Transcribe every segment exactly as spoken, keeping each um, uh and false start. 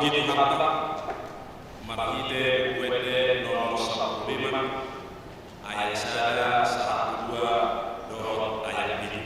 Tuhanta, marhite Buku Ende nomor sampulu lima, ayat sada sahat tu dua dohot ayat pitu.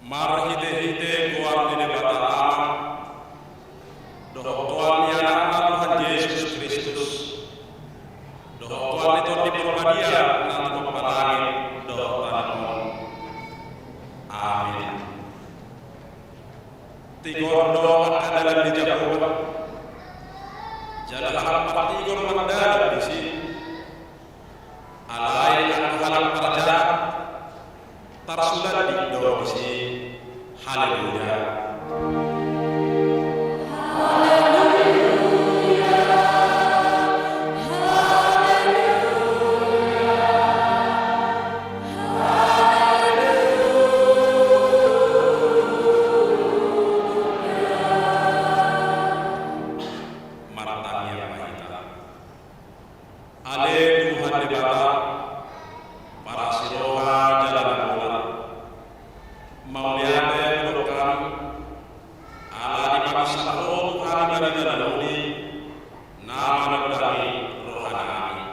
Marhitehite goar ni Debata Ama, dohot goar ni Anakna Tuhan Jesus Kristus, dohot goar ni Tondi Porbadia na tumompa langit dohot tano on. Amin. Tigor do angka dalan ni Jahowa, jala hata partigor mardalan disi. Alai angka halak parjahat tarsulandit do disi. Haleluya. Martangiang ma hita. Ale Tuhan Debata, parasi roha jala na bonar, mauliate hudok hami, ala dipasahat Ho tu hami barita na uli, na manondangi rohanami.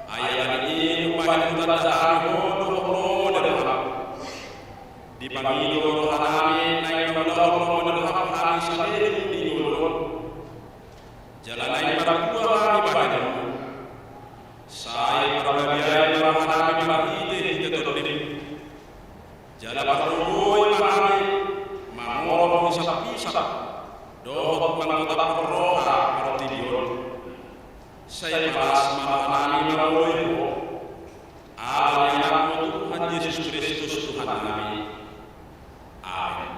Ai ala ni i umbahen hutanda hami Ho dohot lomo ni roham, dipangido rohanami naeng mangulahon lomo ni roham hami saleleng di ngolu on. Jala naeng martua hami bahenonmu. Sai parbadia ma rohanami marhitehite Tondim. Jala pargogoi ma hami mangorop hisaphisap dohot manggotap roha portibi on. Sai palas ma rohanami mangoloi Ho. Ala ni AnakMu Tuhan Jesus Kristus Tuhannami. Amen.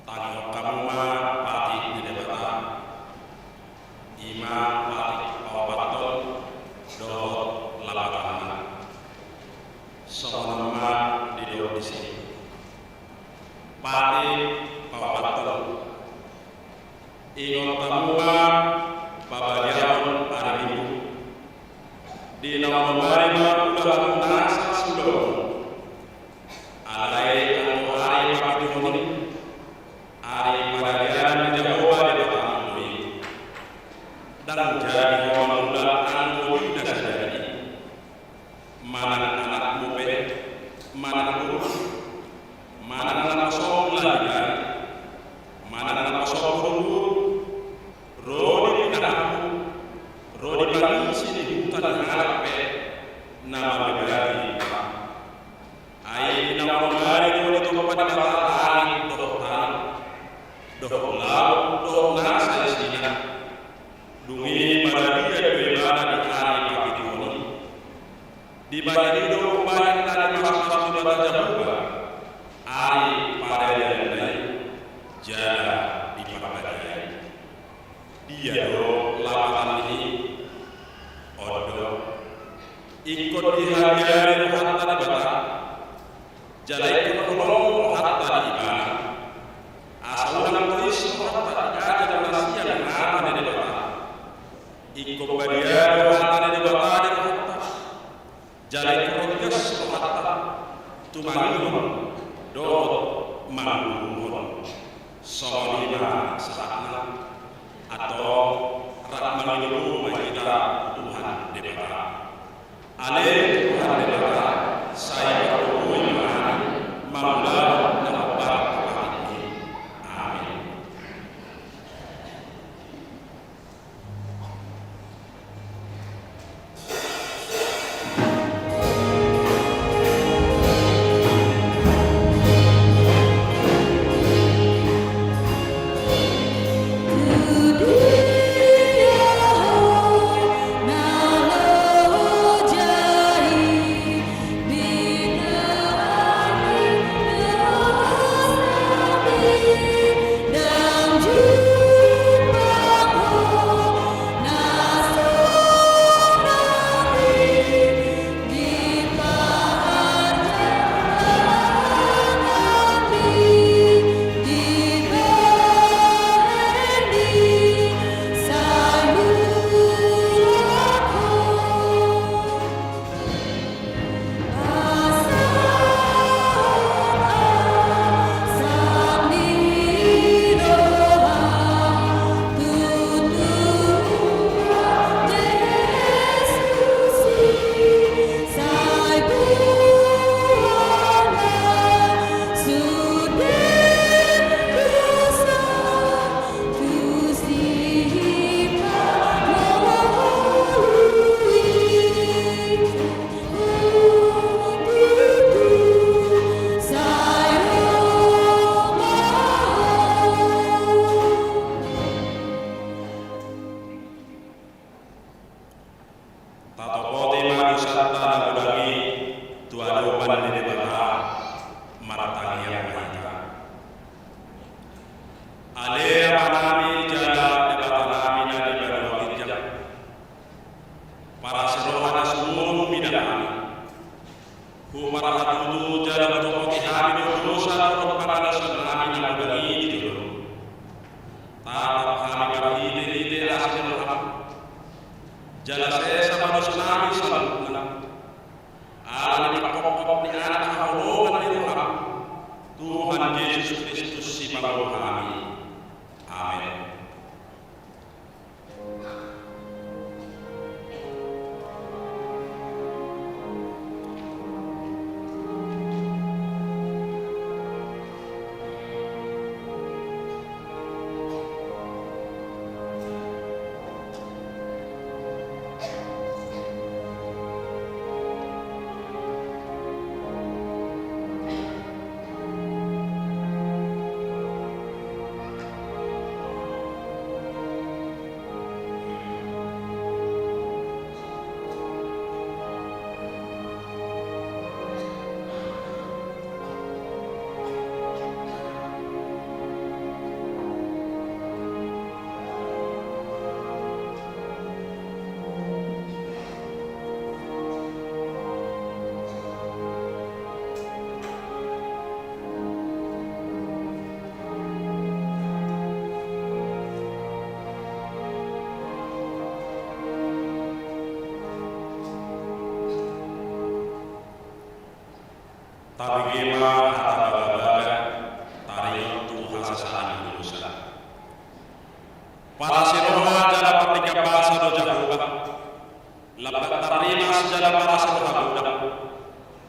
Tangihon hamu ma patik ni Debata, i ma patik paopathon dohot lapatanna. Songon on ma didok disi. Patik paopathon. Ingot hamu ma pabadiahon ari Minggu. Di na onom ari ma ulaon nasa suda on. Alai anggo ari papituhon i, ari paradian ni Jahowa Debatam do i. Ndang jadi ho mangula anggo di na sadari i. Manang anakmu pe, manang boru, manang na so mula di bari, manang na so boru, ro di pinahanmu, ro di pangisi ni huta ni halak pe na mambebari. Ai di na onom ari do ditompa Debata langit dohot tano, dohot laut dohot nasa isina. Dung i maradian do ibana di ari papituhon i. Dibahen i do umbahen na dimasu-masu Debata Jahowa ari paradianna i, jala diparbadiai. Dia do lapatan ni i? On do. Ingkon dihabiari rohanta Debata, jala ingkon holong rohanta di Ibana. Asa unang tois rohanta di ajal na sian hata ni Debata. Ingkon badia do hata ni Debata di rohanta. Jala ingkon ringgas rohanta tumangihon dohot manguruhon. Songon i ma sahatna. Antong rap mangido ma hita tu Tuhan Debata. Ale Tuhan Debata, sai pargogoi ma hami mangulahon na hombar tu hami. Amin. Debata, martangiang ma hita. Ale Amanami jala Debatanami na di banua ginjang, paraseroha na sumurung mida hami. Huparhatutu jala hutopoti hami do dosa dohot pangalaosion nami na godang i di jolo. Tatap hami marhitehite asi ni roham. Jala sesa ma dosa nami saluhutna. Ala ni panghophop ni Anak haholongan ni roham, Tuhan Jesus Kristus Sipangolu nami. Amen. Tabege ma hata bagabaga taringot tu hasesaan ni dosa. Parasi roha jala partingkian basa do Jahowa. Lambat tarrimas jala parasi roha godang.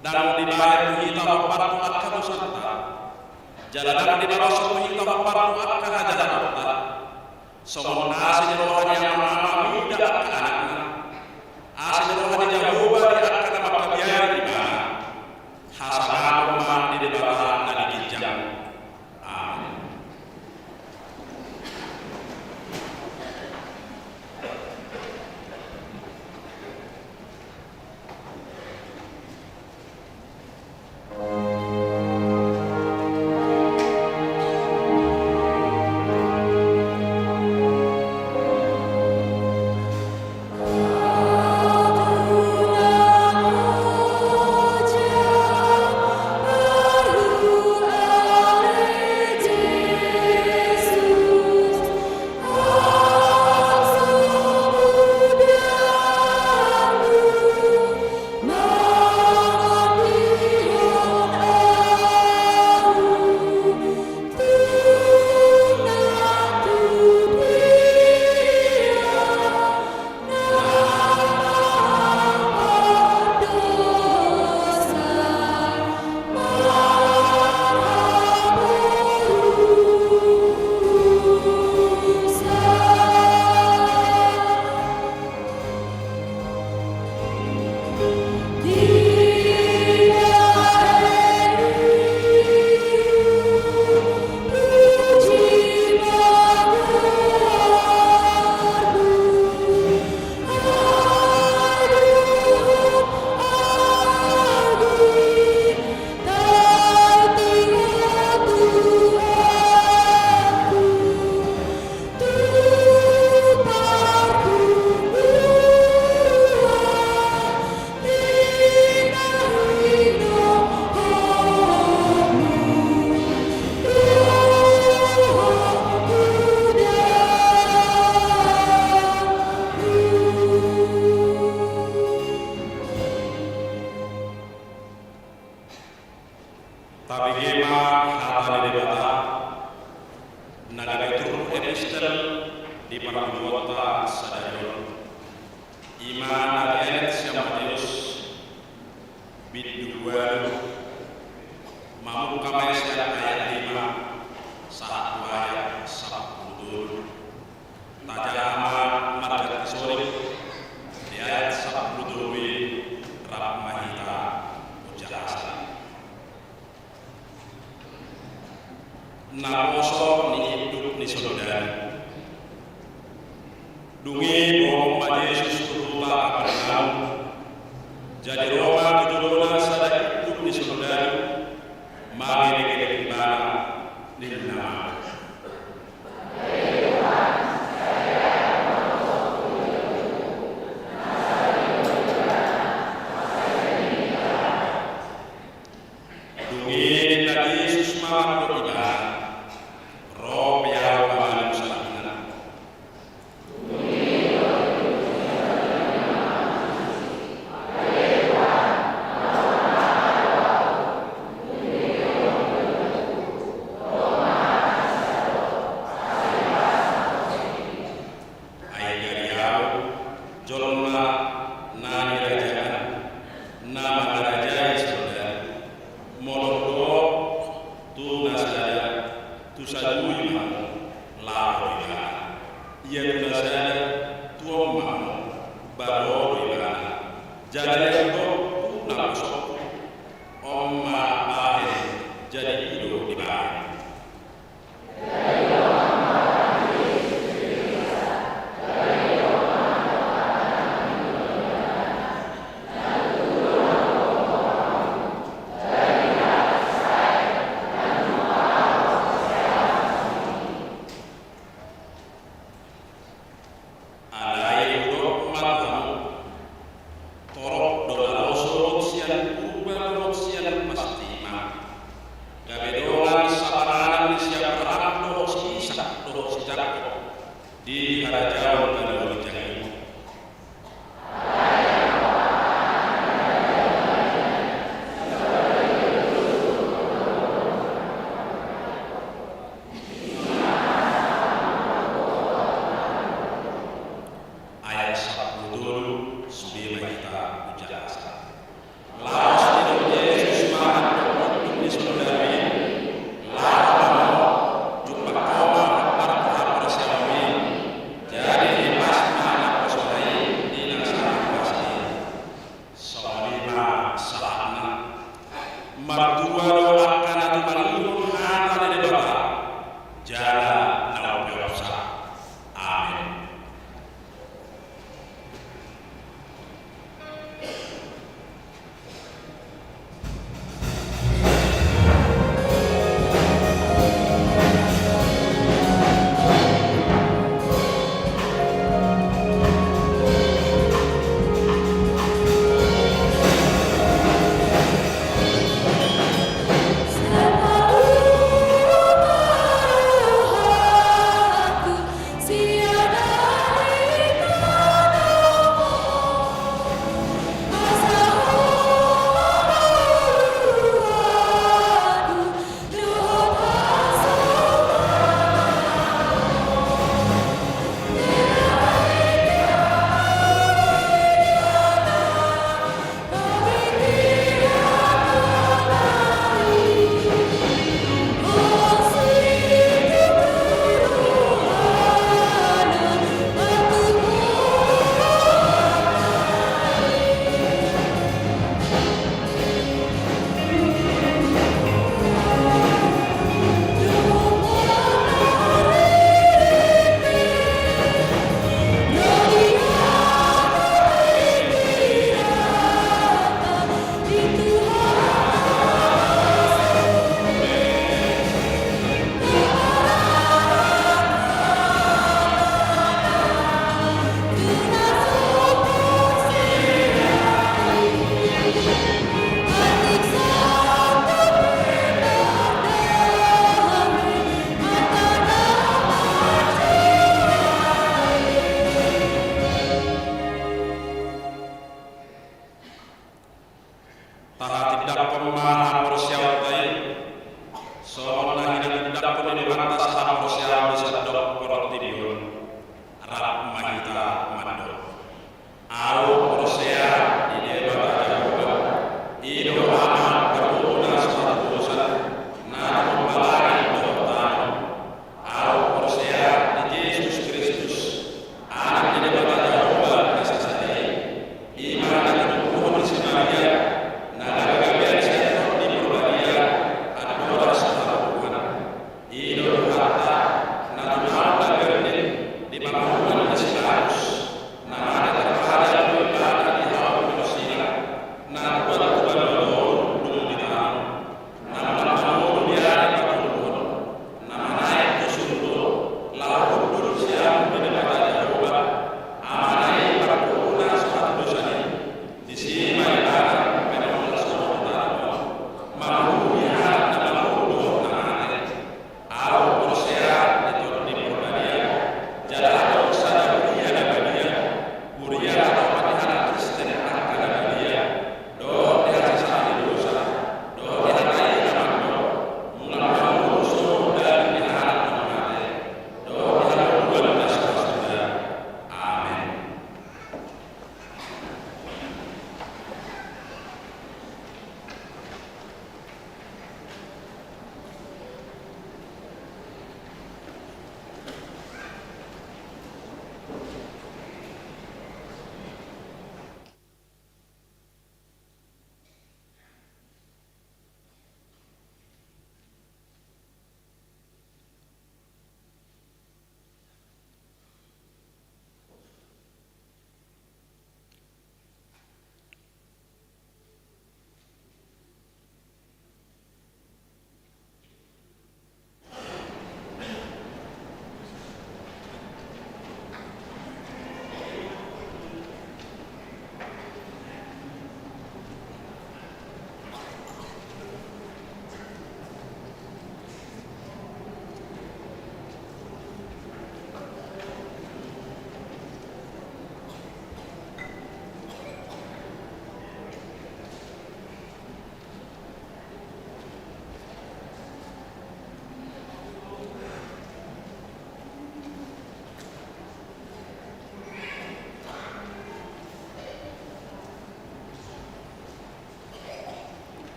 Ndang dibahen tu hita hombar tu angka dosanta. Jala ndang dibaroshon tu hita hombar tu angka hajahataonta. Songon asi ni roha ni Amanta mida angka anakna. Asi ni roha ni Jahowa di angka na mangkabiari ibana. Hasangapon ma di Debata na di ginjang. Amen. Tabege ma hata ni Debata na gabe turpuk epistel di parmingguonta sadari on. I ma na diayat sian Mateus bindu ualu, mamungka ma i sian ayat lima sahat tu ayat sampulu tolu. Tajaha ma marganti soring di ayat sampulu tolu i, rap ma hita hujahasan. Naposo ni induk ni soldadu. Dung i bohomhon ma Jesus tu huta Kapernaum. Jadi ro ma tu jolona sada induk ni mangarajai saudara. Molo ro tu na sada, tu sadui ma hamu, laho do ibana. Ia tu na sada, tu on ma hamu, balo do ibana. Jala ia ro tu na pasohot, on ma bahen, jadi i do dibahen. Alai hudok ma tu hamu, torop do na loso sian Purba dohot sian Pastima. Gabe dongan sapanganan ni si Abraham dohot si Isak dohot si Jakob di harajaon na di ginjang i. Ayat sampulu tolu, sude ma hita tu jalasan. Laos didok Jesus ma hamu tu na songon i, laho ma ho, jumpang ho ma hombar tu haporseaonmi. Jadi dipas ma naposona i di na sada huaso i. Songon i ma sahatna. Martua do angka na tumangihon hata ni Debata jala na umpeopsa. Amen. Tahatindanghon ma haporseaonta i, songon na hinatindanghon ni Tuhanta sahaporseaon di sandok portibi on. Rap ma hita mandok. Ahu porsea di Debata Jahowa, i do Ama parboru na so hatudosan, na tumompa langit dohot tano. Ahu porsea di Jesus Kristus, Anak ni Debata Jahowa na sasada i, i ma na tinubuhon ni si Maria, na gabe gabean sian Tondi Porbadia, andorang so hatubuan. I do Tuhanta, na tumaon na bernit di panguhuman ni si Pilatus, na mate tarpajal do Ibana di hau ni horsilang, na tuat tu banua toru,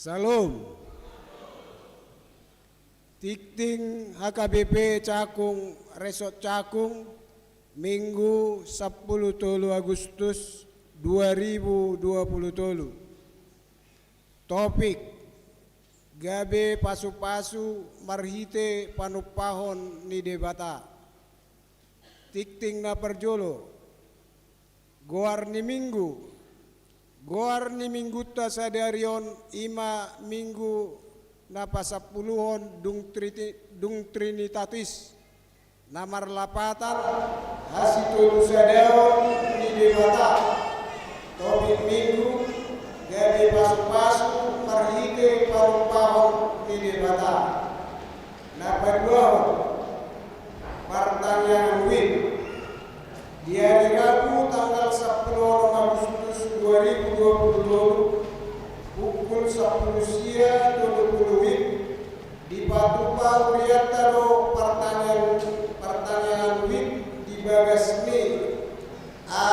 Syalom. Tingting H K B P Cakung, Resort Cakung, Minggu sampulu tolu Agustus dua ribu dua puluh tolu. Topik: Gabe pasupasu marhite panumpahon ni Debata. Tingting na parjolo: Goar ni Minggu. Goar ni Minggunta sadari on i ma Minggu na pasampuluhon dung Triti-, dung Trinitatis, na marlapatan hasitolusadaon ni Debata. Topik Minggu: Gabe pasupasu marhite panumpahon ni Debata. Na paduahon: Partangiangan Wib. Di ari Rabu tanggal sampulu onom Agustus dua ribu dua puluh tolu, pukul sampulu sia tolu puluh Wib, dipatupa hurianta do partangiangan, partangiangan Wib di bagas ni: A.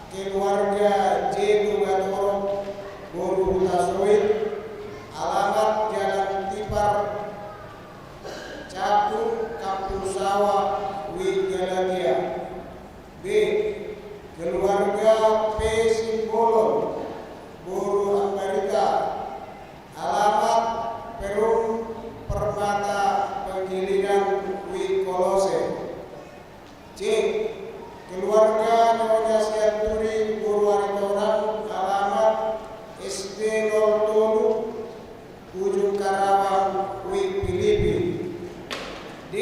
Keluarga J. Togatorop, boru Hutasoit, alamat Jalan Tipar, Cakung, Kampung Sawah, Wib Galatia. B. Keluarga P. Simbolon, boru Ambarita, alamat Perum Permata, Penggilingan, Wib Kolose. C. Keluarga Nyonya Sianturi, boru Aritonang, alamat S D nol tolu, Ujung Karawang, Wib Pilipi. D.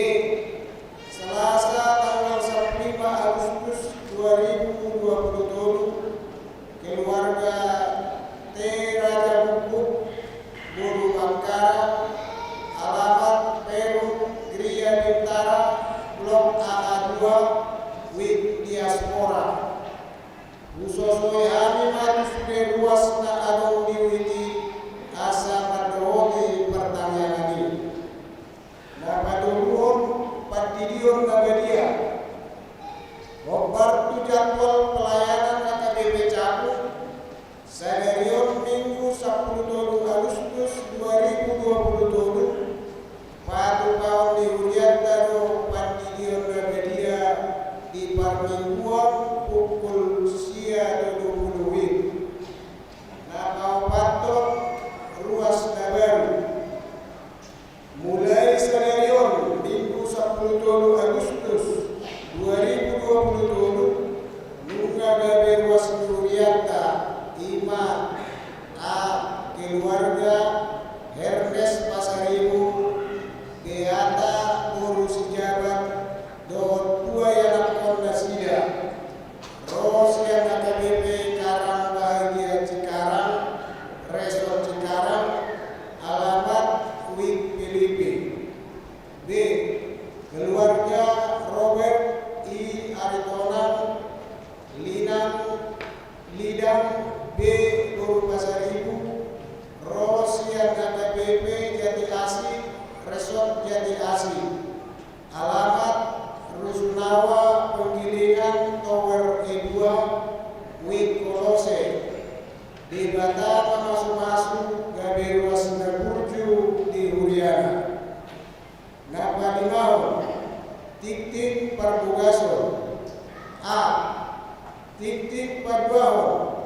Selasa tanggal sampulu lima Agustus dua ribu dua puluh tolu, keluarga T. Raja Bukbuk, boru Bangkara, alamat Perum Gria Bintara, Blok A A dua, Wib Diaspora. Husosoi hami ma tu sude ruas na adong di Wib i asa mandohoti partangiangan i. Na patoluhon: Pandidion na badia. Hombar tu jadwal pelayanan H K B P Cakung, sadari on Minggu sampulu tolu Agustus dua ribu dua puluh tolu, patupaon ni hurianta do pandidion na badia di parmingguan pukul sia tolu puluh Wib. Na paopathon: Ruas na baru. Mulai sadari on Minggu sampulu tolu Agustus dua ribu dua puluh tolu, nunga gabe ruas ni hurianta, i ma: A. Keluarga Hermes Pasaribu, Beata boru Sijabat, dohot dua ianakhon nasida. Ro sian H K B P Karang Bahagia Cikarang, Resort Cikarang, alamat Wib Pilipi. B. Keluarga Robert I. Aritonang, Linang, Lidang B boru Pasaribu, ro sian H K B P Jati Asih, Resort Jati Asih. Alamat: Rusunawa, Penggilingan, Tower E dua, Wib Kolose. Debata mamasumasu gabe ruas na burju di huriana. Na palimahon: Tingting parbogason. A. Tingting paduahon: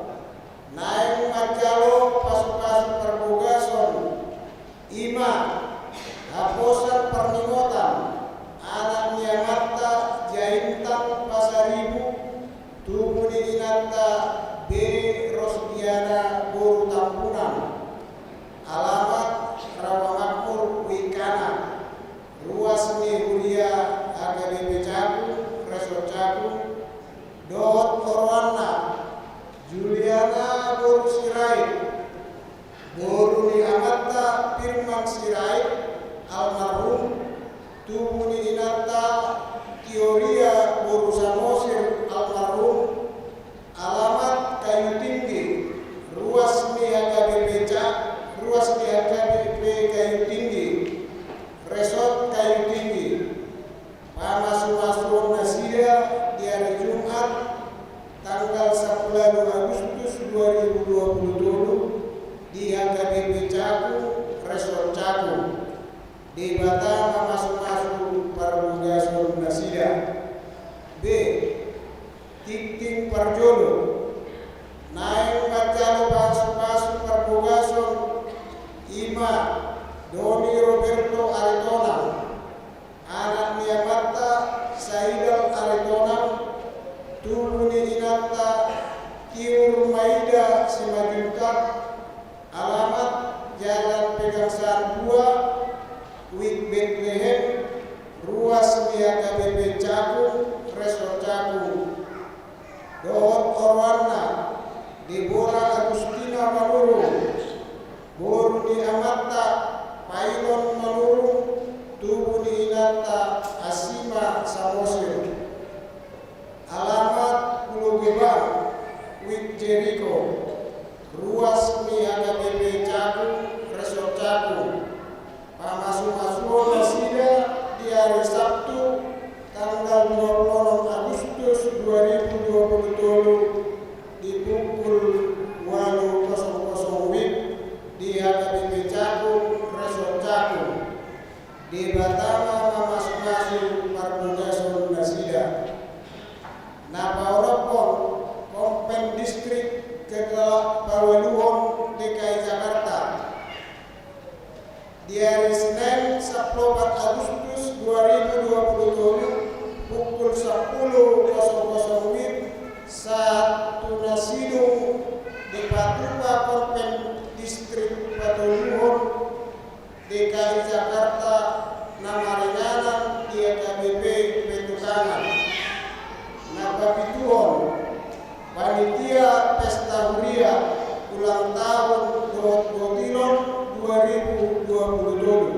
Naeng manjalo pasupasu parbogason, i ma haposan parningotan anak ni amanta Jaintang Pasaribu, tubu ni inanta B. Rosdiana boru Tampunan, alamat Rawamakmur, Wib Kana. Ruas ni huria H K B P Cakung, Resort Cakung, dohot oroanna: Juliana boru Sirait, boru ni amanta Firman Sirait, almarhum, tubu ni inanta Teoria boru Samosir, almarhum, alamat Kayu Tinggi. Ruas ni H K B P Ca-, ruas ni H K B P Kayu Tinggi, Resort Kayu Tinggi. Pamasumasuon nasida di ari Jumat tanggal sampulu ualu Agustus dua ribu dua puluh tolu di H K B P Ca-, Debata mamasumasu parbogason nasida. B. Tingting parjolo. Naeng manjalo pasupasu parbogason i ma Doni Roberto Aritonang, anak ni amanta Saidal Aritonang, tubu ni inanta Tiur Maida Simanjuntak, alamat Jalan Pegangsaan dua, Wik Betlehem, ruas ni H K B P Cakung, Resort Cakung. Dohot oroanna, Debora Agustina Manurung, boru ni amanta Pailon Manurung, tubu ni inanta Asima Samosir. Alamat Pulo Gebang, Wik Jeriko, ruas ni H K B P Cakung, Resort Cakung. Pamasumasuon nasida di ari Sabtu tanggal dua puluh enam Agustus dua ribu dua puluh tolu di pukul ualu kosong kosong wib di H K B P Cakung, Resort Cakung. Debata ma mamasumasu parbogason nasida. Na paonomhon, Kompen Distrik Kekepawaluhon D K I Jakarta. Di ari Senin sampulu opat Agustus dua ribu dua puluh tolu, pukul sampulu kosong kosong wib, sahat tu na sidung dipatupa Kompen Distrik Patoluhon D K I Jakarta na maringanan di H K B P Petukangan. Na papituhon, panitia pesta huria ulang tahun dohot botilon dua ribu dua puluh tolu.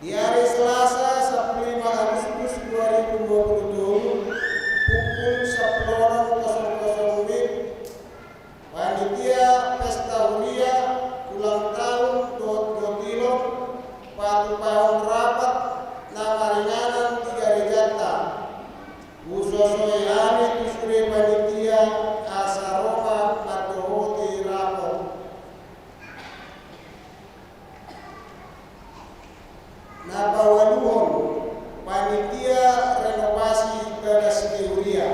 Di ari Selasa sampulu lima Agustus dua ribu dua puluh tolu, pukul sampulu onom kosong kosong wib, panitia pesta huria ulang tahun dohot botilon patupahon rapat na maringanan di garejanta. Husosoi hami tu sude panitia asa ro ma mandohoti rapat. Na paualuhon, panitia renovasi bagas ni huria.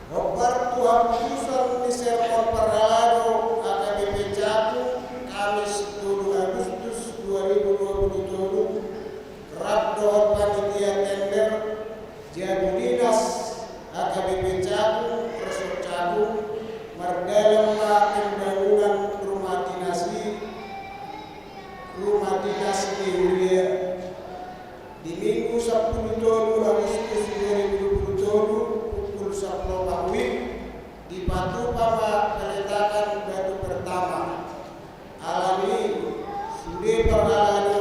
Hombar tu haputusan ni sermon parhalado H K B P Cakung, Kamis tolu Agustus dua ribu dua puluh tolu, rap dohot panitia tender, jabu dinas H K B P Cakung, Resort Cakung, mardalan ma pembangunan rumah dinas i, rumah dinas ni huria. Di Minggu sampulu tolu Agustus dua ribu dua puluh tolu, pukul sampulu opat wib, dipatupa ma peletakan batu pertama. Alani i, sude parhalado,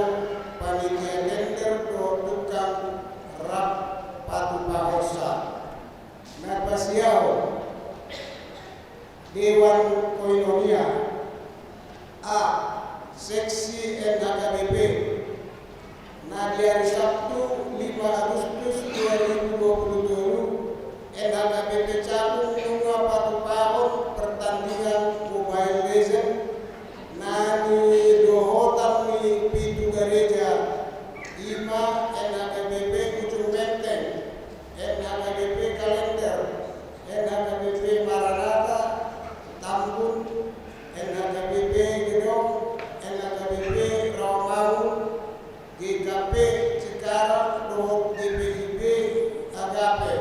panitia tender dohot tukang rap patupahonsa. Na pasiahon, Dewan Koinonia. A. Seksi N H K B P. Na di ari Sabtu lima Agustus dua ribu dua puluh tolu, N H K B P Cakung nunga patupahon pertandingan Mobile Legend na nidohotan ni pitu gareja, i ma N H K B P Ujung Menteng, N H K B P Kalender, N H K B P Maranatha Tambun, N H K B P Gedong, N H K B P Rawamangun, G K P Cikarang dohot G P I B Agape.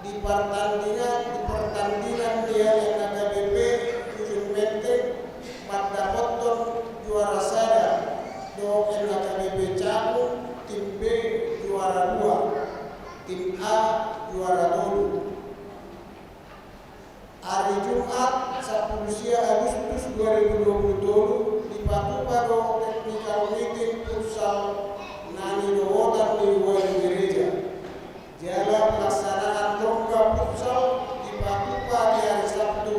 Di pertandingan, di pertandingan ni N H K B P Ujung Menteng mandapothon juara sada dohot N H K B P Cakung tim B juara dua, tim A juara tolu. Ari Jumat sampulu sia Agustus dua ribu dua puluh tolu, dipatupa do technical meeting futsal na nidohotan ni Wali Gereja. Jala pelaksanaan lomba futsal dipatupa di ari Sabtu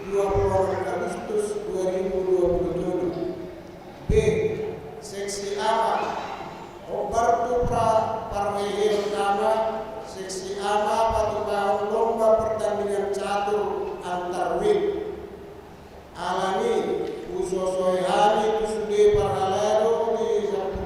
dua puluh onom Agustus dua ribu dua puluh tolu. B. Seksi A ma. Hombar tu pra parheheon nama, seksi A ma patupahon lomba pertandingan catur antar wib. Alani i, husosoi hami tu sude parhalado di sampulu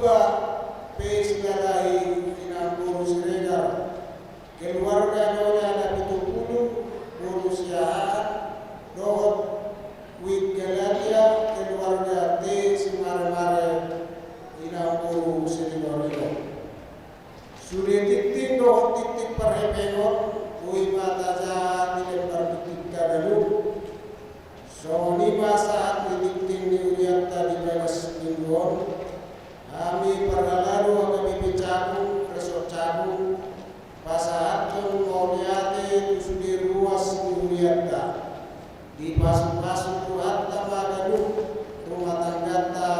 P. Silalahi, inang boru Siregar, keluarga nyonya na pitu pulu, boru Siahaan, dohot Wit Galatia, keluarga T. Simaremare, inang boru Siringoringo. Sude tingting dohot tingting parhepengon, boi ma tajaha di lembar tingting haganup. Songon i ma sahat ni tingting ni hurianta di bagas minggu on. Hami parhalado H K B P Cakung, Resort Cakung, pasahathon mauliate tu sude ruas ni hurianta. Dipasupasu Tuhanta ma ganup rumah tangganta,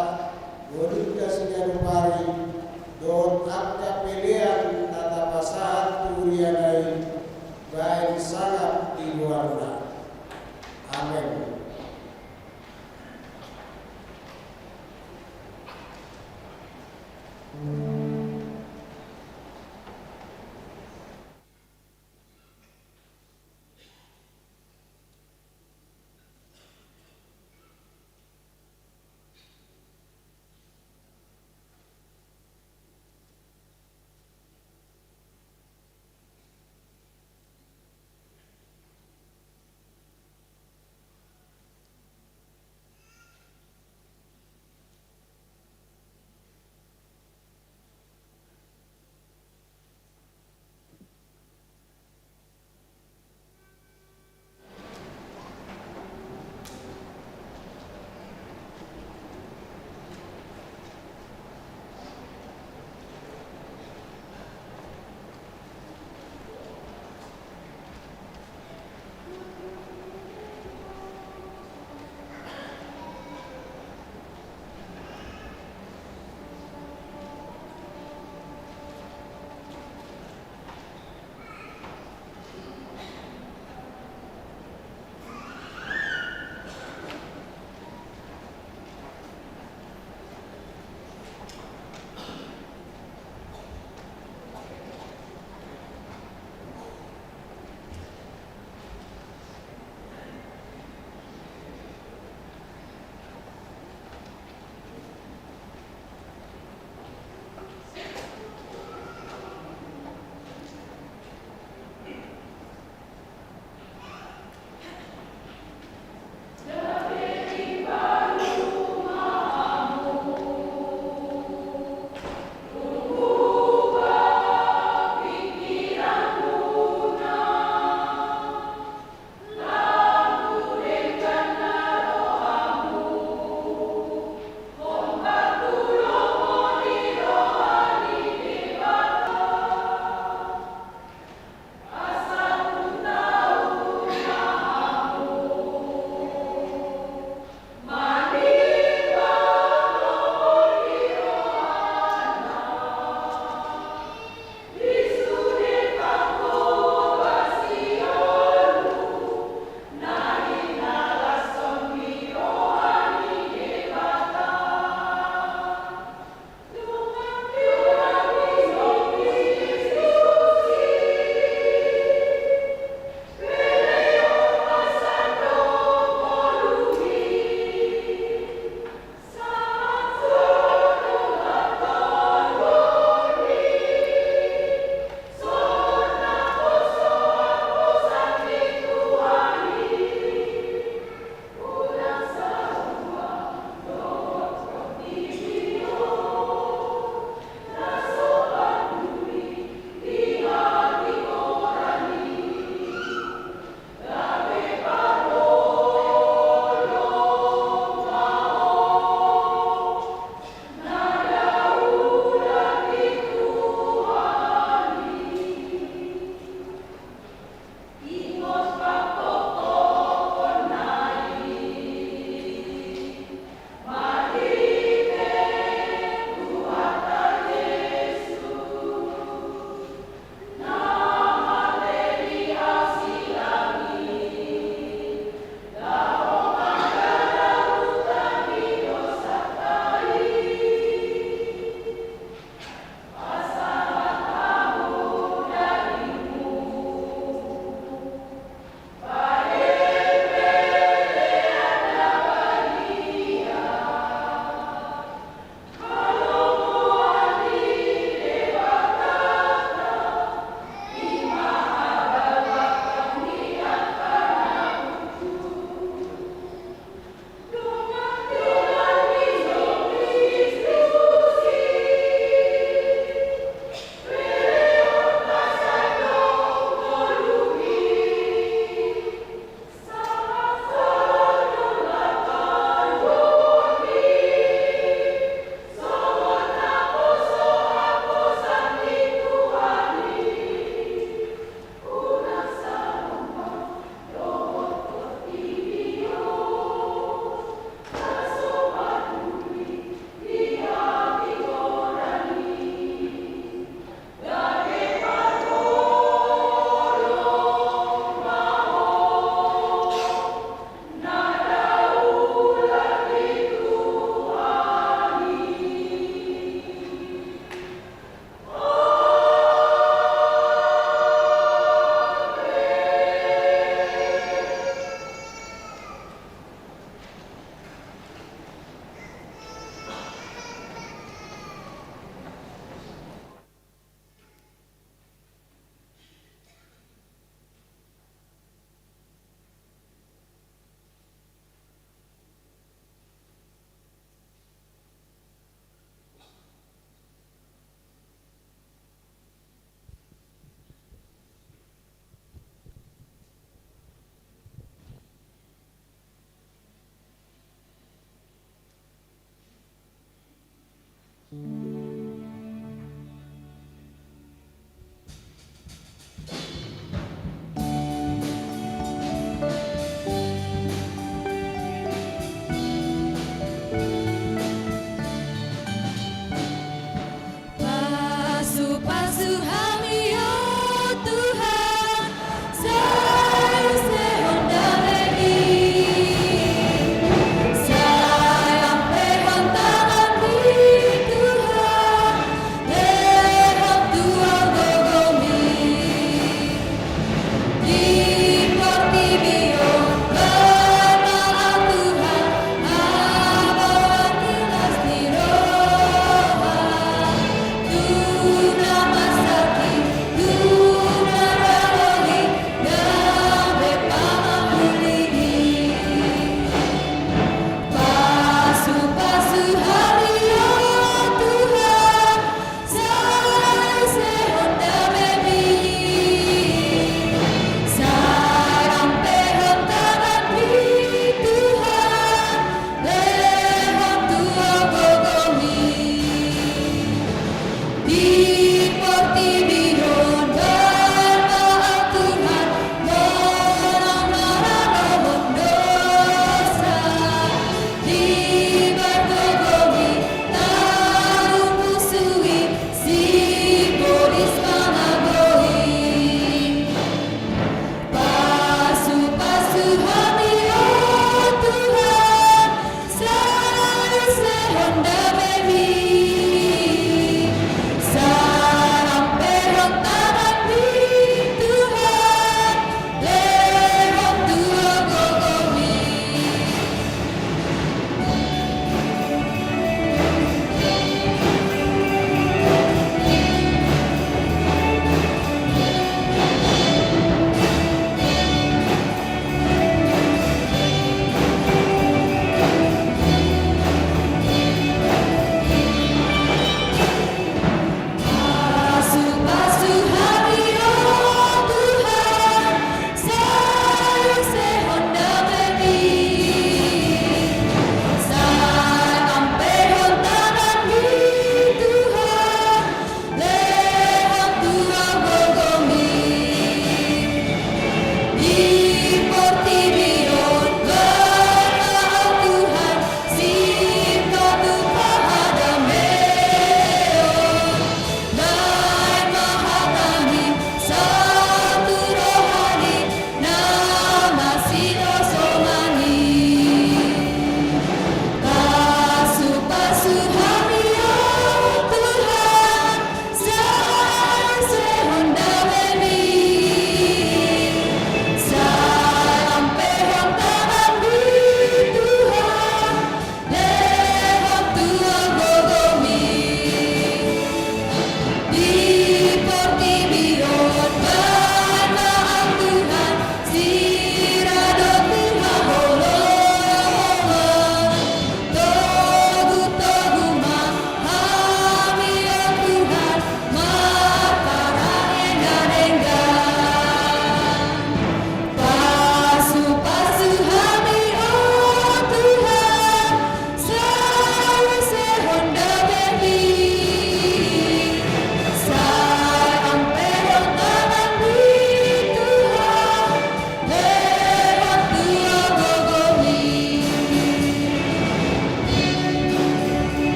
ngolunta siganup ari, dohot angka pelean na tapasahat tu huriana i, baen sangap di goarna. Amen.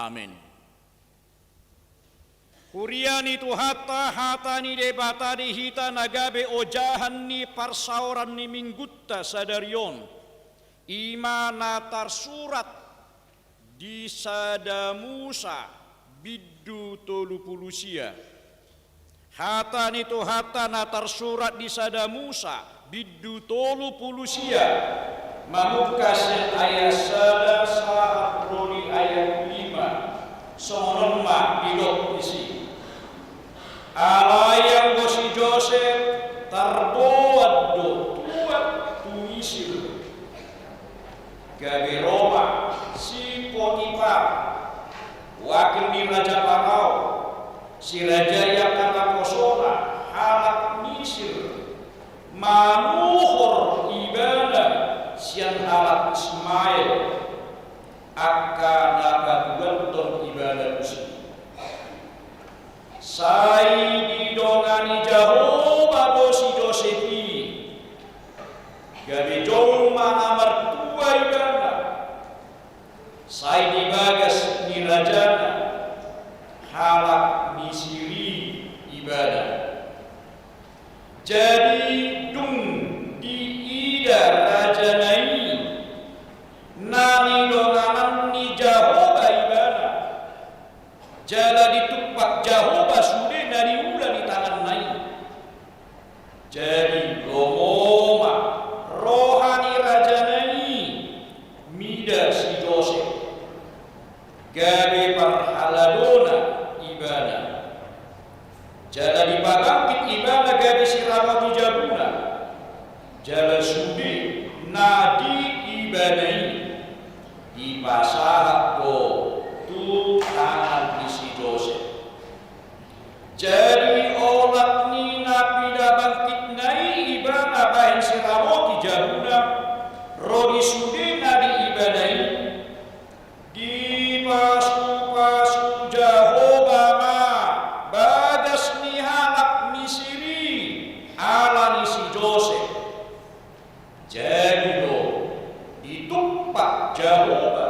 Amin. Huria ni Tuhanta, hata ni Debata di hita na gabe ojahan ni parsaoran ni Minggunta sadari on, i ma na tarsurat di Sada Musa bindu tolu pulu sia. Hata ni Tuhanta na tarsurat di Sada Musa bindu tolu pulu sia, mamungka sian ayat sada sahat ro di ayat lima, songon on ma didok disi. Alai anggo si Josep tarboan do tuat tu Misir, gabe ro ma si Potipar, wakil ni raja Parao, si raja i angka naposona, halak Misir, manuhor ibana sian halak Ismael, angka na paduahon ibana tusi. Sai didongani Jahowa do si Josep i, gabe jolma na martua ibana. Sai di bagas ni rajana halak Misir i ibana. Jadi dung diida rajana i na nidonganan ni Jahowa ibana, jala ditumpak Jahowa sude na niula ni tanganna i. Jadi lomo ma roha ni rajana i mida si Josep, gabe parhaladona ibana. Jala dipabangkit ibana gabe siramoti jabuna. Jala sude na di ibana i dipasahat do tu tangan ni si Josep. Jadi olat ni na pinabangkitna i ibana bahen siramoti jabuna, ro di sude na di ibana i, dipasupasu Jahowa ma bagas ni halak Misir i ala ni si Josep. Jadi do ditumpak Jahowa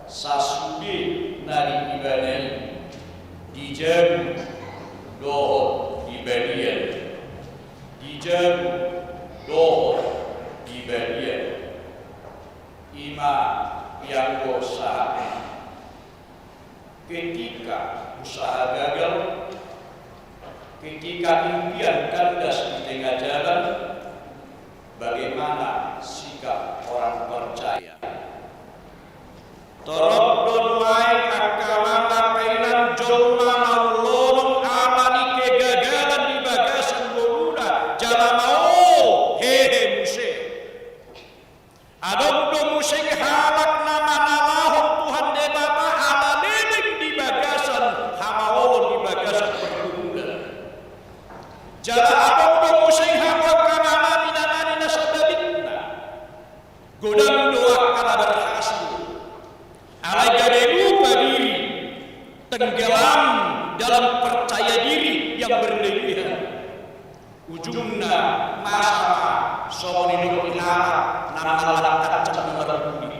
sasude na di ibana i, di jabu dohot di balian, di jabu dohot di balian. I ma ianggo sahat. Ketika usaha gagal, ketika impian kandas di tengah jalan, bagaimana sikap orang percaya? Torop do nuaeng angka amang, angka inang, jolma na undolong ala ni kegagalan di bagasan ngoluna jala maol hehe muse. Adong do muse halak na mangalahon Tuhan Debata ala leleng di bagasan hamaolon, di bagasan pergumulan. Jala adong do muse hamu angka amang, inang, na sababitna godang do angka na berhasil, alai gabe lupa diri, tenggelam dalam percaya diri yang berlebihan. Ujungna masa ma songon i do di halak na mangalangka jala marbuni.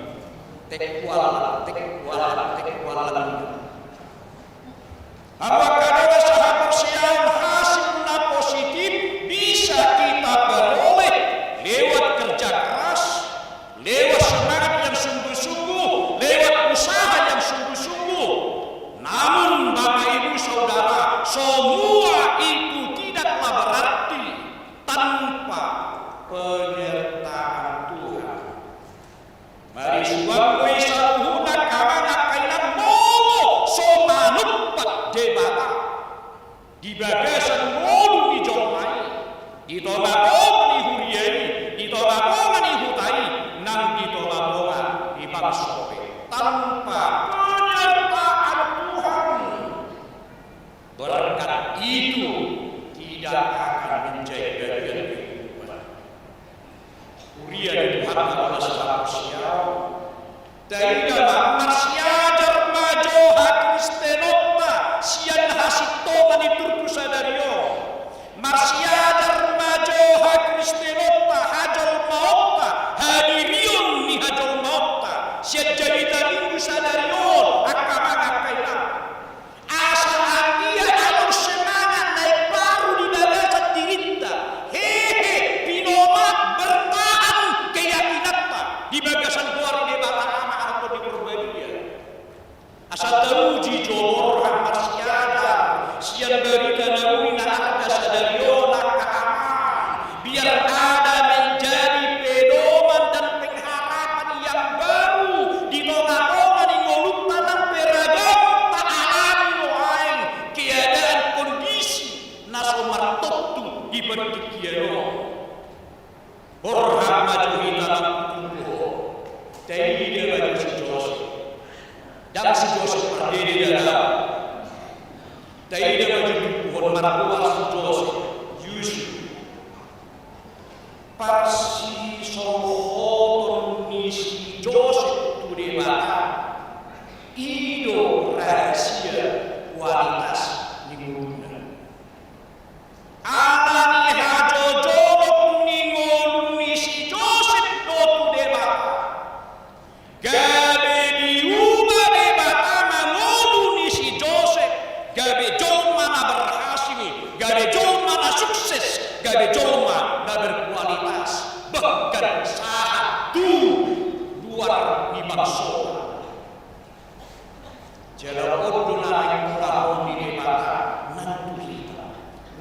Tek hualang, tek hualang, tek hualang. Apakah dalam sahaporseaon hasil na positif bisa kita peroleh lewat kerja keras? Lewat semangat yang sungguh-sungguh, lewat usaha yang sungguh-sungguh. Namun, Bapak Ibu Saudara, semua itu tidaklah berarti tanpa penyertaan Tuhan. Marisuang do i saluhutna, angka amang, angka inang, molo so manumpak Debata di bagasan ngolu ni jolma i, di tonga-tonga ni huria i, di tonga-tonga ni huta i, nang di tonga-tonga ni bangso i, tanpa penyertaan Tuhan, berkat itu tidak akan menjadi bagian kehidupan. Huria ni Tuhanta, na sahaporseaon, taida ma, marsiajar ma jo hakristenonta sian hasintongan ni turpuk sadari on. Marsiajar ma jo hakristenonta, hajolmaonta, hadirion ni hajolmaonta sian jamita Minggu sadari on, angka amang, angka Biar ada menjadi pedoman dan pengharapan yang baru di tonga-tonga ni ngolunta nang pe ragam taalami nuaeng keadaan kondisi na so martontu di partingkian on. Borhat ma jo hita mangkutubu ho. Taida ma jo si Josep. Ndang si Josep pardede da. Taida ma jo tubuhon margoar si Josep, Yusuf. Parsisonghoton ni si Josep tu Debata, i do rahasia kualitas ni ngoluna. Alani hajojolon ni ngolu ni si Josep do tu Debata. Gabe diuba Debata ma ngolu ni si Josep, gabe jolma na berhasil, gabe jolma na sukses, gabe jolma na berkualitas, bahkan sahat tu luar ni bangso. Jala on do na naeng hurang ni Debata nang tu hita,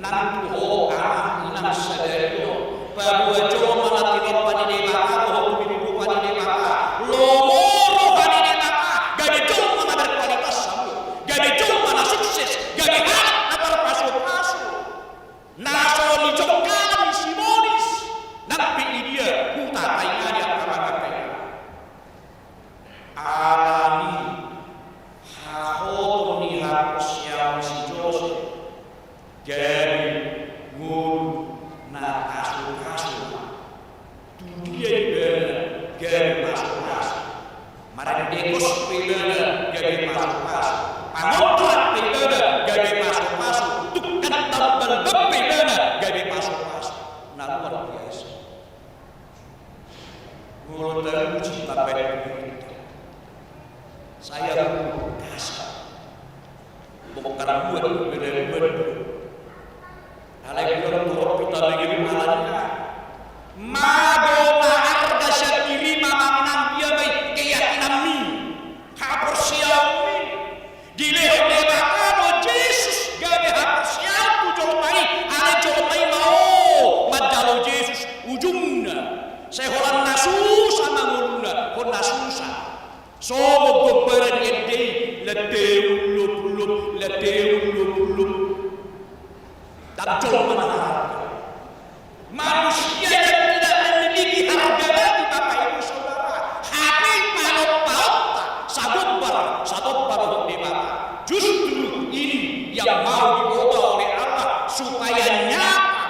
nang tu ho, amang inang sadari on. Paboa jolma na tinompa ni Debata dohot pinillit ni Debata, lomo roha ni Debata, gabe jolma na berkualitas hamu, gabe jolma na sukses, gabe halak na tarpasupasu. Na so nijongkal ni si Moris, nang pe i dia huta tainga ni angka mangan tainga. Alani hahoton ni haporseaon si Josep, gabe ngolu na pasupasu. Tu dia ibana gabe pasupasu? Marende kos pe ibana gabe pasupasu. Pangontrak pe ibana gabe pasupasu. Tukang tambal ban pe ibana gabe pasupasu. Na luar biasa. Molo taruji tambahen berita, saya pun kasar. Bongkar buat, beda buat. Alai buat torop kita lagi di malamnya. Mago ma arga sandiri ma manang dia mai keyakinanmi. Haporseaonmi. Dilehon Debata do Jesus gabe haporseaon tu jolma i, alai jolma i ma o manjalo Jesus, ujungna sai holan na susa ma ngoluna, holan na susa. Songon gombaran ni ende i, lanteun lop lop, lanteun lop lop. Ndang jolma na harga. Manusia yang tidak memiliki harga lagi, Bapak Ibu Saudara. Hape paon-paonta sagombar, satompa dohot Debata. Justru ini yang mau diubah oleh Allah supaya nyata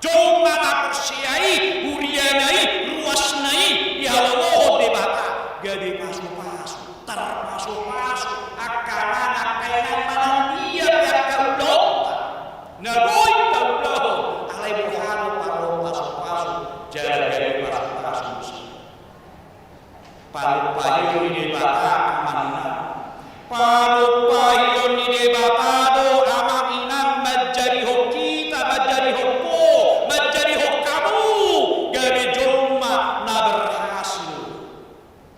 jolma na porsea i, huriana i, ruasna i, dihalomohon Debata gabe pasupasu. Tarpasupasu angka anak, angka inang, manang dia pe angka ulaonta na boi taulahon, alai boha do pasupasu, jala gabe pasupasu. Panumpahion ni Debata, amang inang. Panumpahion ni Debata do, amang inang, manjadihon hita, manjadihon ho, manjadihon hamu gabe jolma na berhasil.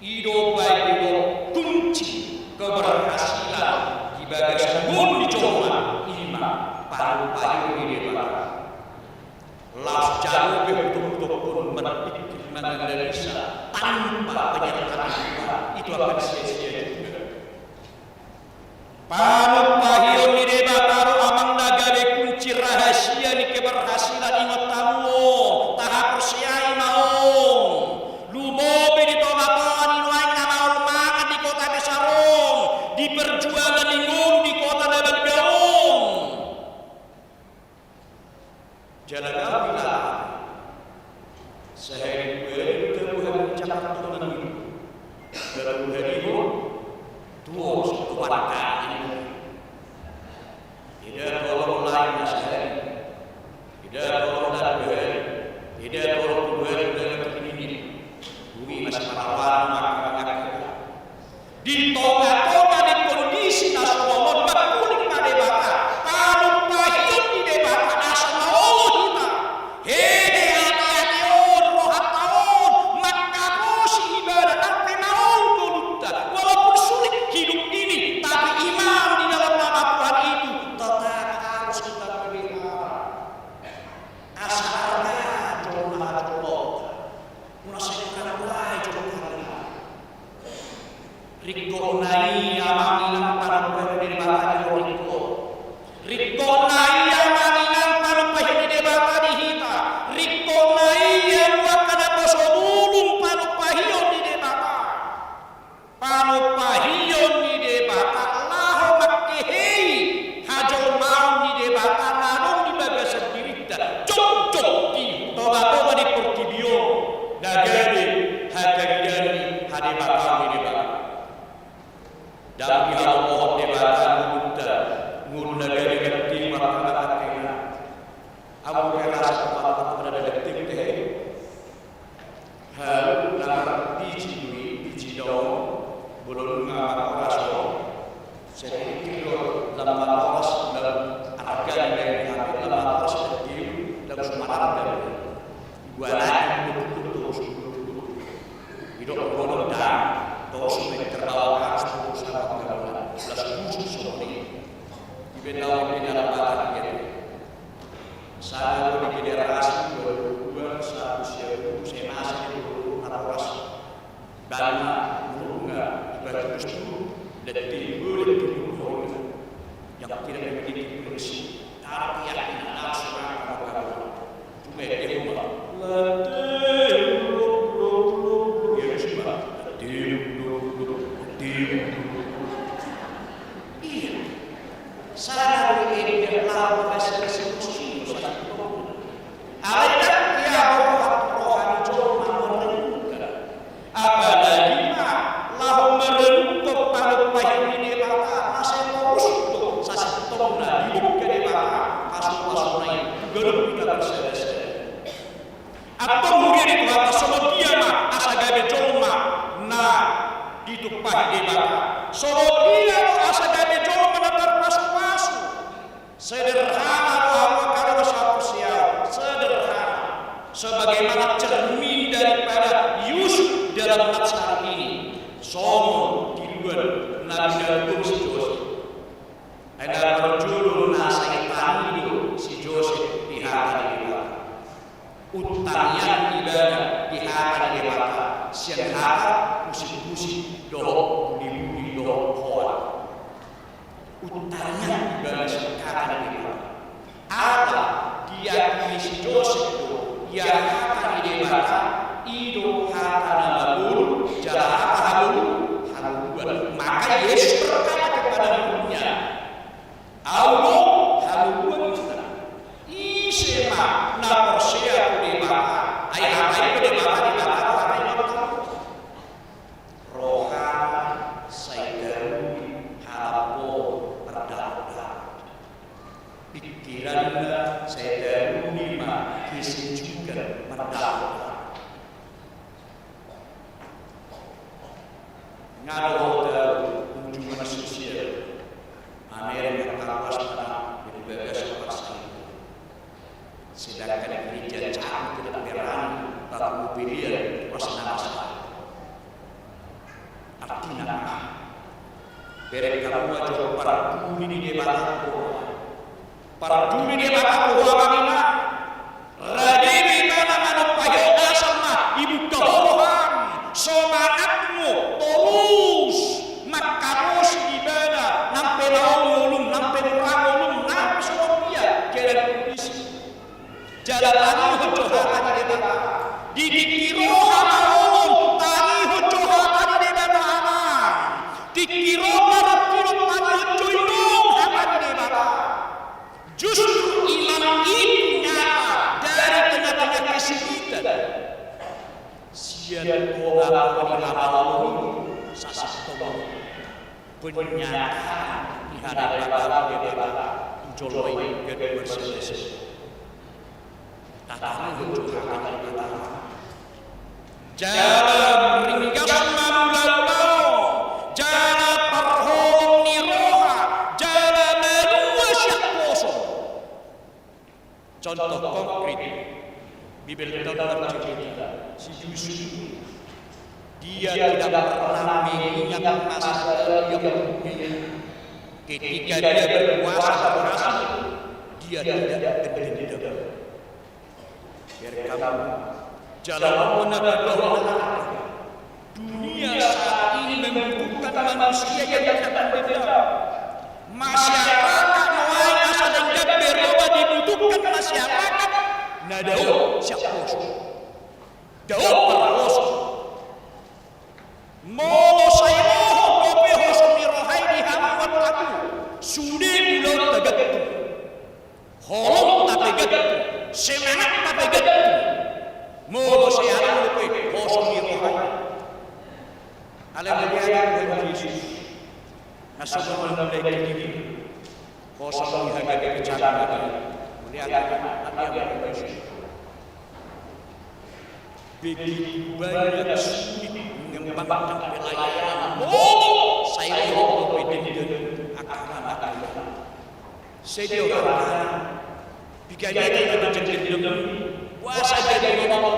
I do baen didok kunci keberhasilan di bagasan ngolu ni jolma, i ma panumpahion ni Debata. Laos jalo pe hudok-hudok on marpikir manganalisa tanpa penyertaan Tuhan, itu akan sia-sia juga. Panumpahion ni Debata do, amang, na gabe kunci rahasia ni keberhasilan. Ingot hamu, tahaporseai ma on. Lumobi di tonga-tonga ni nuaeng na maol mangan di kota besar on, di perjuangan ni ngolu di kota na balga on. Jala gabe lam. Sahali dua hali taboan Jakarta on, baru hali on, tuos tu pangkang. Ida tolong lain na sahali. Ida tolong na Ringkot na i, amang inang, panumpahion ni Debata di ho ringkot. Ringkot na i, amang inang, panumpahion ni Debata di hita. Ringkot na i, angka na poso bulung, panumpahion ni Debata. Panumpahion ni Debata laho mangkehei hajolmaon ni Debata na adong di bagasan dirinta, jongjong di tongatonga ni portibi on, na gabe hataridaan ni hadebataon ni Debata. Ndang dihalomohon Debata ngolunta, ngolu na gabe ganteng marhata-hata. Ahu pe rasa pamata pada na ganteng tehe. Halo, lamar piji dui, piji dong, bolon nga makoras dong. Sedikit do lamar koras, lam arga yang dari hati, lamar koras dan diu, dan sumaran dan. Gua lagi betul-betul, betul-betul. Idok bolon dan, terus terbawa arus, terus sama penggalan. Belas khusus seperti ini. Di benda orang di dalam badan dia. Sada do di generasi dua ribu dua, satu sia dua, saya masih di dua ribu enam belas. Bana, murunga, ibarat itu, dan timbul, dan timbul, yang tidak memiliki prinsip. Tapi yakin, langsung akan bergabung. Cuma dia rumah. Latih, ya, cuma. Latih, latih. Iya. Sala na dengke laho mangkasihon singkosingko sasintongna. Alai ndang ia roha, roha ni jolma merenungkan. Apalagi ma laho merenungkan panumpahion ni Debata na sai torus do sasintongna di bungka Debata, pasu-pasuna i tu ganup hita marsadasada. Antong huria ni Tuhanta, songon dia ma asa gabe jolma na ditumpahi Debata? Songon dia do asa gabe jolma na tarpasupasu? Sederhana do hamu angka dongan sahaporseaon, sederhana. Sebagaimana cermin daripada Yusuf dalam nats hari ini. Songon tiruan na binahen si Josep. Ai na parjolo na sai tangi do si Josep di hata ni Debata. Untangian ibana di hata ni Debata, sian hata, musik-musik, dohot buni-buni, dohot hoan. Untangian ibana sian hata ni Debata. Ala diakui si Josep do, ia hata ni Debata, i do hata na mangolu, jala hata hangoluan. Maka Yesus berkata kepada muridnya, Ahu do hangoluan. Ise ma na porsea tu Debata, ai hata i do Debata, Debata do hata i. Rohana sai taruli harampot mardapot-dapot. Pikiranna sai taruli ma kesejukan mardapot-dapot. Nga dohot ahu kunjungan sosial, mamereng angka ruas tanah di bagasan pasar. Sedangkan gereja cakung tidak berani, tapi mobilnya ruas tanah. Artina, bereng hamu ma jo parduli ni Debata tu ho. Parduli ni Debata tu ho, amang inang. Rade do ibana manumpahi ho, asa ma dibuka ho roham, somangatmu, torus mangkarosi ibana, nang pe na olo ngolum, nang pe murang ngolum, nang pe songon dia keadaan kondisi. Jala tangihon jo hata ni Debata. Di tingki roha na holom, tangihon jo hata ni Debata, amang. Tingki roha na holom, tangihon jo i do hata ni Debata. Justru iman itu nyata dari tengah-tengah kesempitan. Sian tonga-tonga ni hata holom i, sasintongna. Pernyataan ni hata ni Debata, Debata, tu jolma i gabe marselesai. Tatangihon jo hata ni Debata. Jala ringgas ma mula-mula on, jala parholong ni roha, jala malua sian poso. Contoh konkret, Bibelta marcerita, si Yusuf, dia tidak pernah mengingat masa lalu yang buruk. Ketika dia berkuasa, berhasil, dia tidak dendam. Biar kamu jalan, dunia saat ini membutuhkan manusia yang datang ke dia. Masyarakat nuaeng asa denggan berubah dibutuhkan masyarakat na daong siap poso. Daong parposo. Molo sai rohot dope hoso ni roha i di hamu, sude ulaon tagantung. Holong tapegantung, semangat tapegantung. Molo sai adong dope hoso ni roha i. Alai mauliate Tuhan Jesus. Na so mamulai diri. Hoso ni hagabe kecamatan. Mauliate Tuhan. Begitu banyak sulit mengembangkan pelayanan. Oh, sai rohot dope denggan angka na denggan. Sai dihorhon. Piga meter na denggan. Boasa jadi rohot.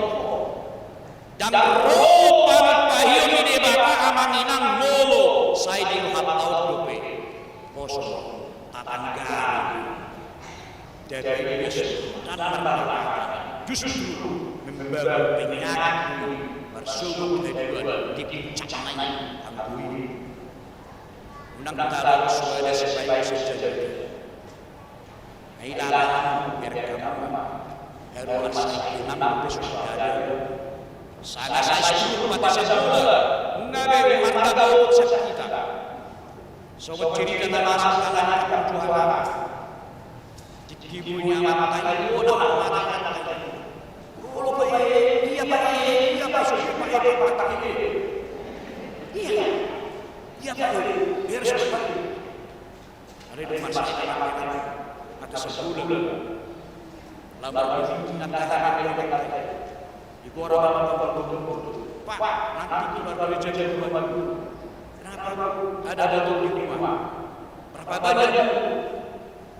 Ndang ro panumpahion ni Debata amang inang molo sai di rohanta on dope hoso, tatanggahi. Jadi, dan marmartaba, justru membangun penyakit, marsogot kehidupan di puncak nai anggo i. Unang taruh suara supaya bisa jadi. Ai dalam berkama, haru masa imam besok ada. Sana saya suruh mati sebelah. Nggak ada mata bau kita. Sobat cerita nama salah akan Tuhan. Dikibulnya mata itu, oh, dah mata. Oh, Pak, eh, iya, Pak, eh, iya, Pak, sudah, Pak, eh, Pak, Pak, eh. Iya. Iya, Pak, eh, beres, Pak. Ada di rumah sakit, Pak, ada sebulan. Lama di sini, nanti ada yang datang. Di gua orang, Pak, nanti keluar dari jalan rumah. Kenapa? Ada botol di rumah. Berapa banyak?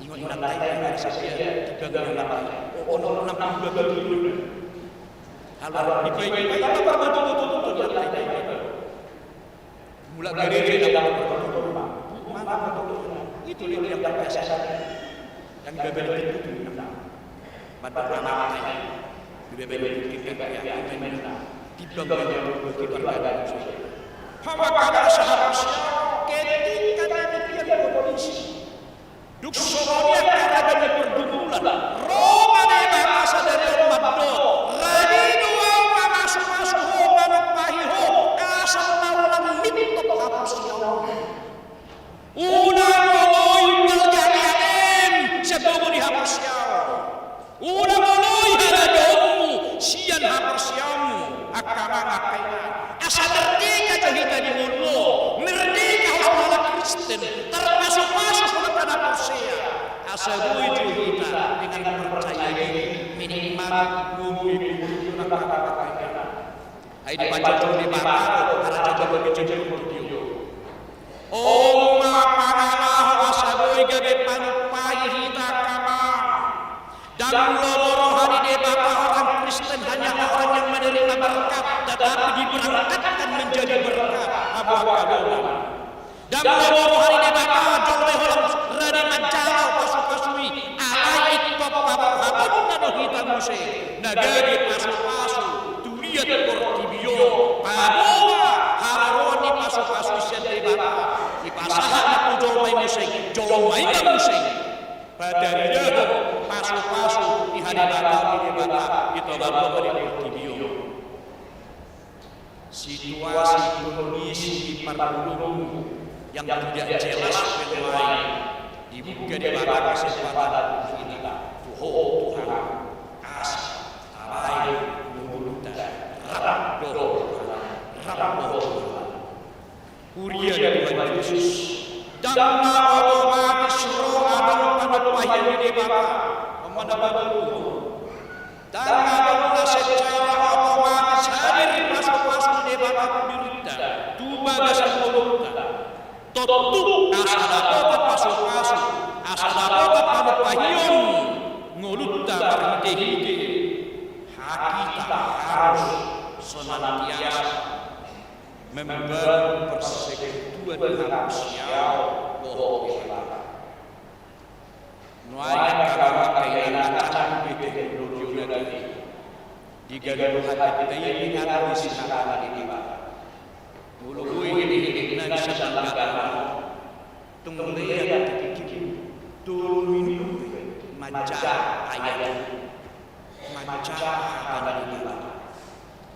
Ingot ingat tadi, ada saksi ya, tiga kali anak. Oh, ono enam puluh dua kali. Kalau dibaik-baik, apa betul-betul, betul-betul, betul-betul. Mula gereja dapat betul-betul, Pak. Mana betul-betul? Itu dia yang terbiasa. Yang betul-betul itu, Pak. Pada anak, di betul-betul kita, ya, amin. Timbang yang betul-betul, Pak. Hawa kada seharusnya, ketika demikian kondisi. Dung songon i angka raja ni pergumulan, ro ma Debata sadari on mandok, radi do Ahu mamasumasu ho, manumpahi ho, asa unang mintop haporseaon. Unang molo i parjadian sian bogo ni haporseaon. Unang molo i harajaonmu sian haporseaonmu, angka amang, angka inang. Asa merdeka jo hita di ngolu on, merdeka holan halak Kristen, tarpasupasu holan na porsea. Asa boi jo hita dengan percaya diri menikmati ngolu i, ngolu i, angka amang, angka inang. Ai dipajongjong Debata do harajaon di jolo on. Ombun ma pangalahon asa boi gabe panumpahi hita, angka amang. Ndang lomo roha ni Debata orang Kristen hanya orang yang menerima berkat, tetapi diberangkatkan menjadi berkat. Hamu angka dongan. Ndang lomo roha ni Debata jolma holan rade manjalo pasupasu i, alai ingkon paborhatonna do hita muse na gabe pasupasu tu liat portibi on. Paboa haroroan ni pasupasu i sian Debata, dipasahat ma tu jolma i muse, jolma i ma muse pataridahon pasupasu ni hadebataon ni Debata di tongatonga ni portibi on. Situasi, kondisi di parngoluonmu yang tidak jelas pe nuaeng, dibuka Debata kesempatan untuk kita. Tu ho, Tuhan, asa tabahen ngolunta rap dohot Tuhan, rap dohot Tuhan. Huria ni Tuhan Jesus, ndang na otomatis ro adong panumpahion ni Debata. Ndang adong na secara otomatis hadir pasupasu ni Debata tu dirinta, tu bagasan ngolunta. Tontu asa dapotan pasupasu, asa dapotan panumpahion ngolunta marhitehite hita harus senantiasa membangun persekutuan haporseaon dohot Debata. Nuaeng angka amang, angka inang, na canggih teknologi on ate, diganuhon hita i dengan isi hata ni Debata. Molo boi hehena sian langgar on, tung lean tingki tolu minut pe manjaha ayat i, manjaha hata ni Debata.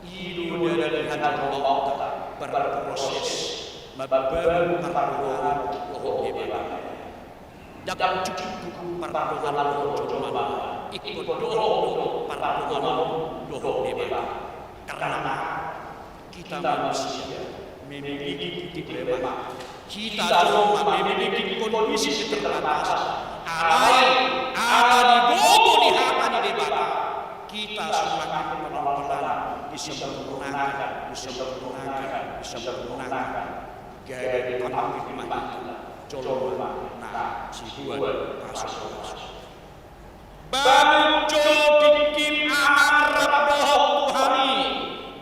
I do na dihajongjonghon berproses mambangun pardonganan dohot Debata. Ndang cukup pardonganan dohot jolma, ingkon dohot do pardonganan dohot Debata. Karena kita manusia memiliki titik lemah. Hita jolma memiliki kondisi keterbatasan. Alai ala ni gogo ni hata ni Debata, hita semakin pelan-pelan disempurnakan, disempurnakan, disempurnakan. Gabe tampil ma hita jolma na siboan pasu-pasu. Bangun jo tingkim amang rap dohot tu hami.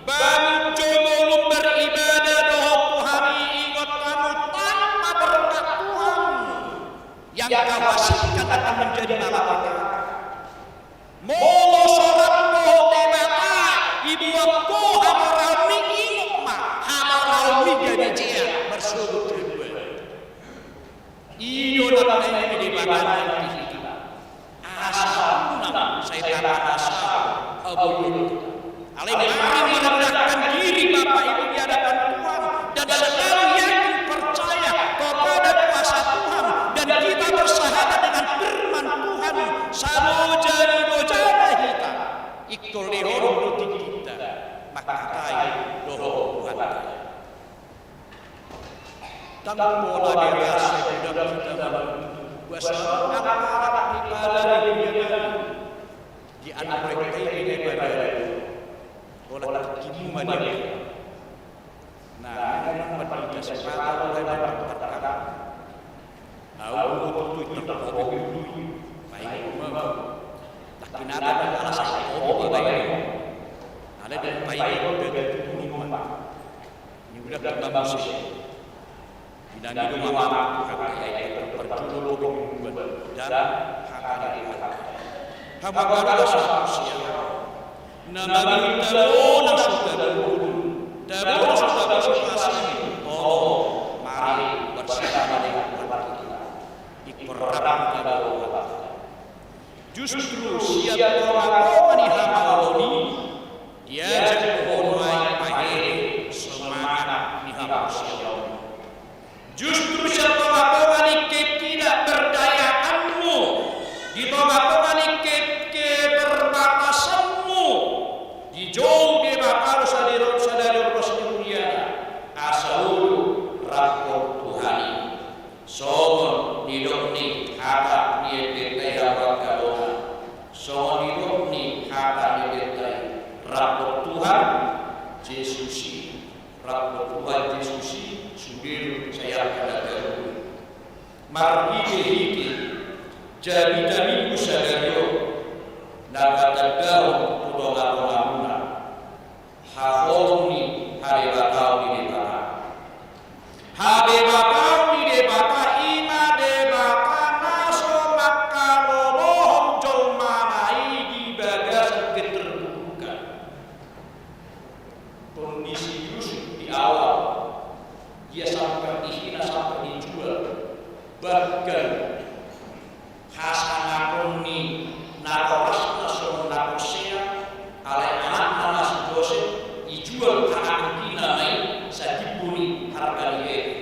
Bangun jo ngolum beribadah dohot tu hami, ingot hamu tanpa berkat Tuhan yang kau hasilkan akan menjadi malapetaka. Molo so rap dohot Debata, diboan ho hamoraonmi, ingot ma hamoraonmi gabe jea marsogot tu Debata. I do na naeng Debata di hita. Asa unang sai tapanasahon haboyoonta. Alai mari merendahkan diri Bapak Ibu di hadapan Tuhan dan selalu yakin percaya kepada kuasa Tuhan dan kita bersahabat dengan firman Tuhan. Saloja ni lojana hita, ingkon lehon do tingkinta mangkatai dohot Tuhanta. Ndang pola dirasa godang hita manungkun, boasa angka anak ni pala di dunia on. Di anak mereka ini pada pola tingkimu ma dia. Nah, memang pendidikan sepatu mulai berkembang. Au, au, au, itu, itu, itu, itu, itu. Baik, memang. Tapi nada dan alasan itu, baik. Ada dan baik, udah gitu, memang. Ni ulak di bambu se. Inang i do ma hata ni Debata, parjolo pembunuhan dan hata ni Debata. Hamu angka dongan sahaporseaon, na mangihut tabo na so tabo, tabo na so tabo sipasu, tolong mari bersama dengan Tuhan kita. Ingkon rap tabo. Justru sian tonga-tonga ni hamaolon i, diajak ho nuaeng pahehe semangat ni haporseaon. Justru sian tonga-tonga ni ketidakberdayaanmu, di tonga-tonga ni ke-, keterbatasanmu, dijou Debata do sadari on, sadari on ros ni muliana, asa olo rap dohot Tuhan i. Songon nidok ni hata ni epengka i, hamu angka dongan. Songon nidok ni hata ni epengka i, rap dohot Tuhan Jesus i, rap dohot Tuhan Jesus i sude do sai angka na gabe. Marhite-hite jamita Minggu sadari on na patandahon tu tonga-tongamuna haholongan ni habebataon ni Debata. Habebataon ni Debata i ma Debata na so mangkalomohon jolmana i di bagasan keterpurukan. Kondisi Yusuf di awal, ia sampai dihina, sampai dijual, bahkan hasangapon ni natorasna songon na porsea, alai anakna na si Josep, ijual hahangkina ma i satimbo ni harga ni hebe.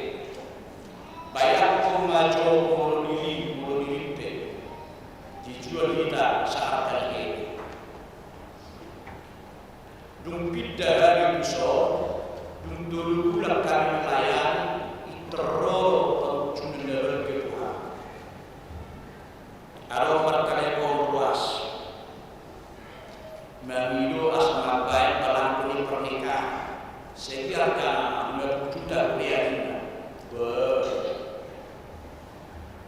Bayangkon ma jo molo diri, molo dirimpe, dijual hita saharga ni hebe. Dung pinda hami tu son, dung tolu bulan hami melayani, i torop pangunjunan na balga tu hami. Adong markarejo ruas. Mangido asa mambaen balangko ni pernikahan. Segi argana lima puluh juta rupiah ninna. Beuh.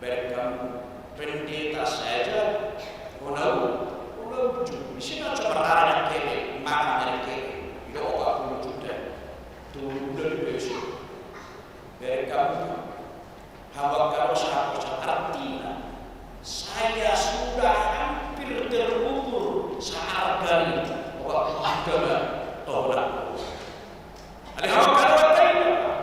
Berkam pendeta saja. Onau, onau ju. Di sini coba rara kebe, makan dari kebe. Ido opat puluh juta. Tolu bulan di besok. Berkam. Hawa karo satu, artina, saya sudah hampir terkubur seharga ini. Waktu kita tohlah. Ada hawa karo artina.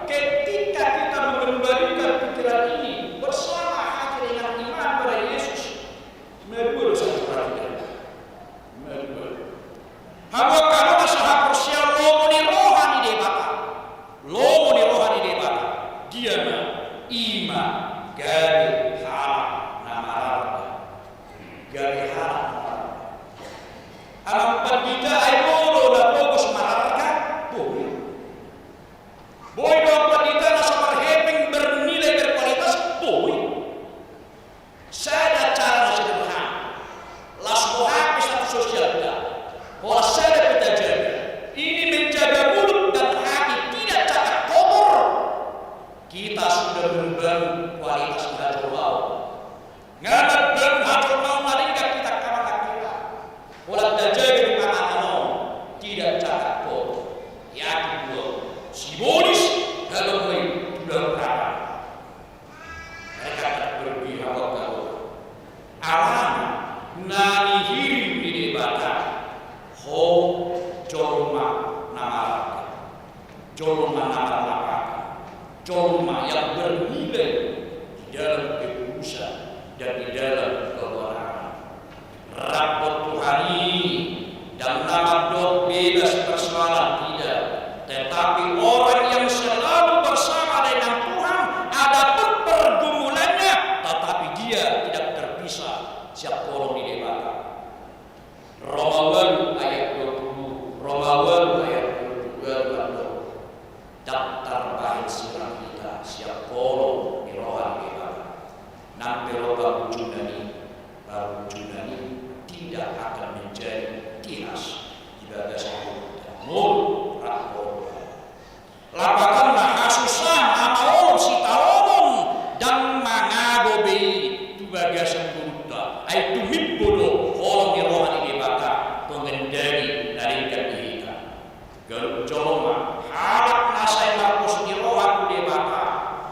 Jolma na marlapatan, jolma yang bernilai di dalam ketulusan dan di dalam kebenaran. Rap dohot Tuhan i, ndang na mandok bebas persoalan, tidak. Tetapi orang yang selalu bersama dengan Tuhan, adapun pergumulannya, tetapi dia tidak terpisah sian holong ni Debata. Roma ualu ayat dua pulu, Roma ualu ayat dua pulu ualu mandok, ndang tarbahen sirang hita sian holong ni roha ni Debata. Nang pe ro parbujungna i, parbujungna i tidak akan menjadi tiras di bagasan hita. Molo rap holong Tuhan. Lapatanna, hasusaan, hamaolon, sitaonon, ndang mangago be i tu bagasan ngolunta. Ai tumimbo do holong ni roha ni Debata, pengendali na denggan di hita. Ganup jolma, halak na sai marpos ni roha tu Debata,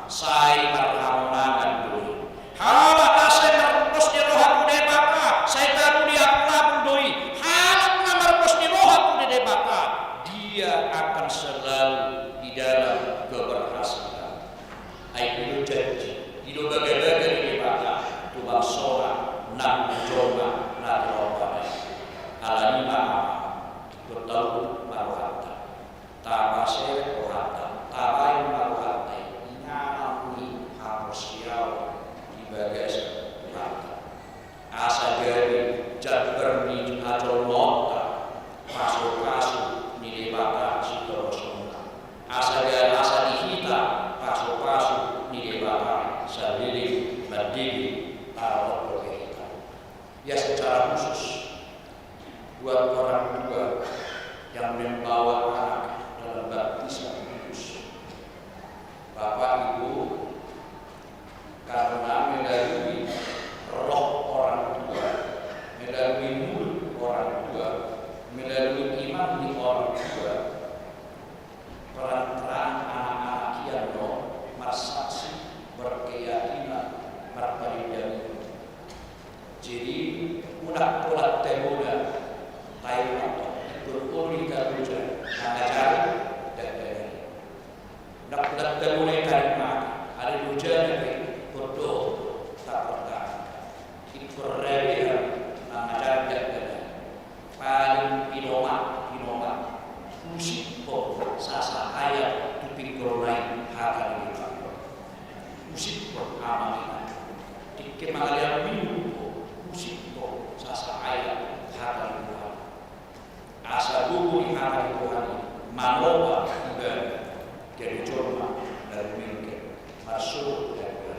sai marhamonangan do i. Halak na sai marpos ni roha tu Debata, sai tabo di apul-apul do i. Halak na marpos ni roha tu Debata, dia akan selalu di dalam keberhasilan. Ai i do janji, i do bagabaga ni Debata tu bangsona nang tu jolma na tinampakna i. Alani i ma, Amang, ingkon taluhut ma rohanta. Tapaserep rohanta, tabaen ma rohanta i, inganan ni haporseaon di bagasan Tuhanta. Asa gabe jambar ni hajolmaonta pasu-pasu ni Debata sitorosonna. Asa gabe, asa di hita pasu-pasu ni Debata saleleng mandele, para oto hita. Ya, secara khusus buat orang tua yang membawa anak dalam baptisan kudus. Bapak, Ibu, karena melalui roh orang tua, melalui mulut orang tua, melalui iman di orang tua, peran-peran anak-anak i do marsaksi, berkeyakinan, berperindang. Jadi, unang pola taboto, tahe ma, ingkon olo hita loja mangajari dakdanak i. Unang pola taboto, tahe ma, alai lojana pe ingkon dohot tapartahankan. Ingkon rade hami mangajari dakdanak i. Paling pinomat, pinomat, husiphon sasahaya tu pinggolna i hata ni Debata. Husiphon, Amang, inang. Tingki mangalean minggu, husiphon sasahaya hata ni Tuhan. Asa gogo ni hata ni Tuhan i manopa ibana gabe jolma na rumengket marsogot tu Debata.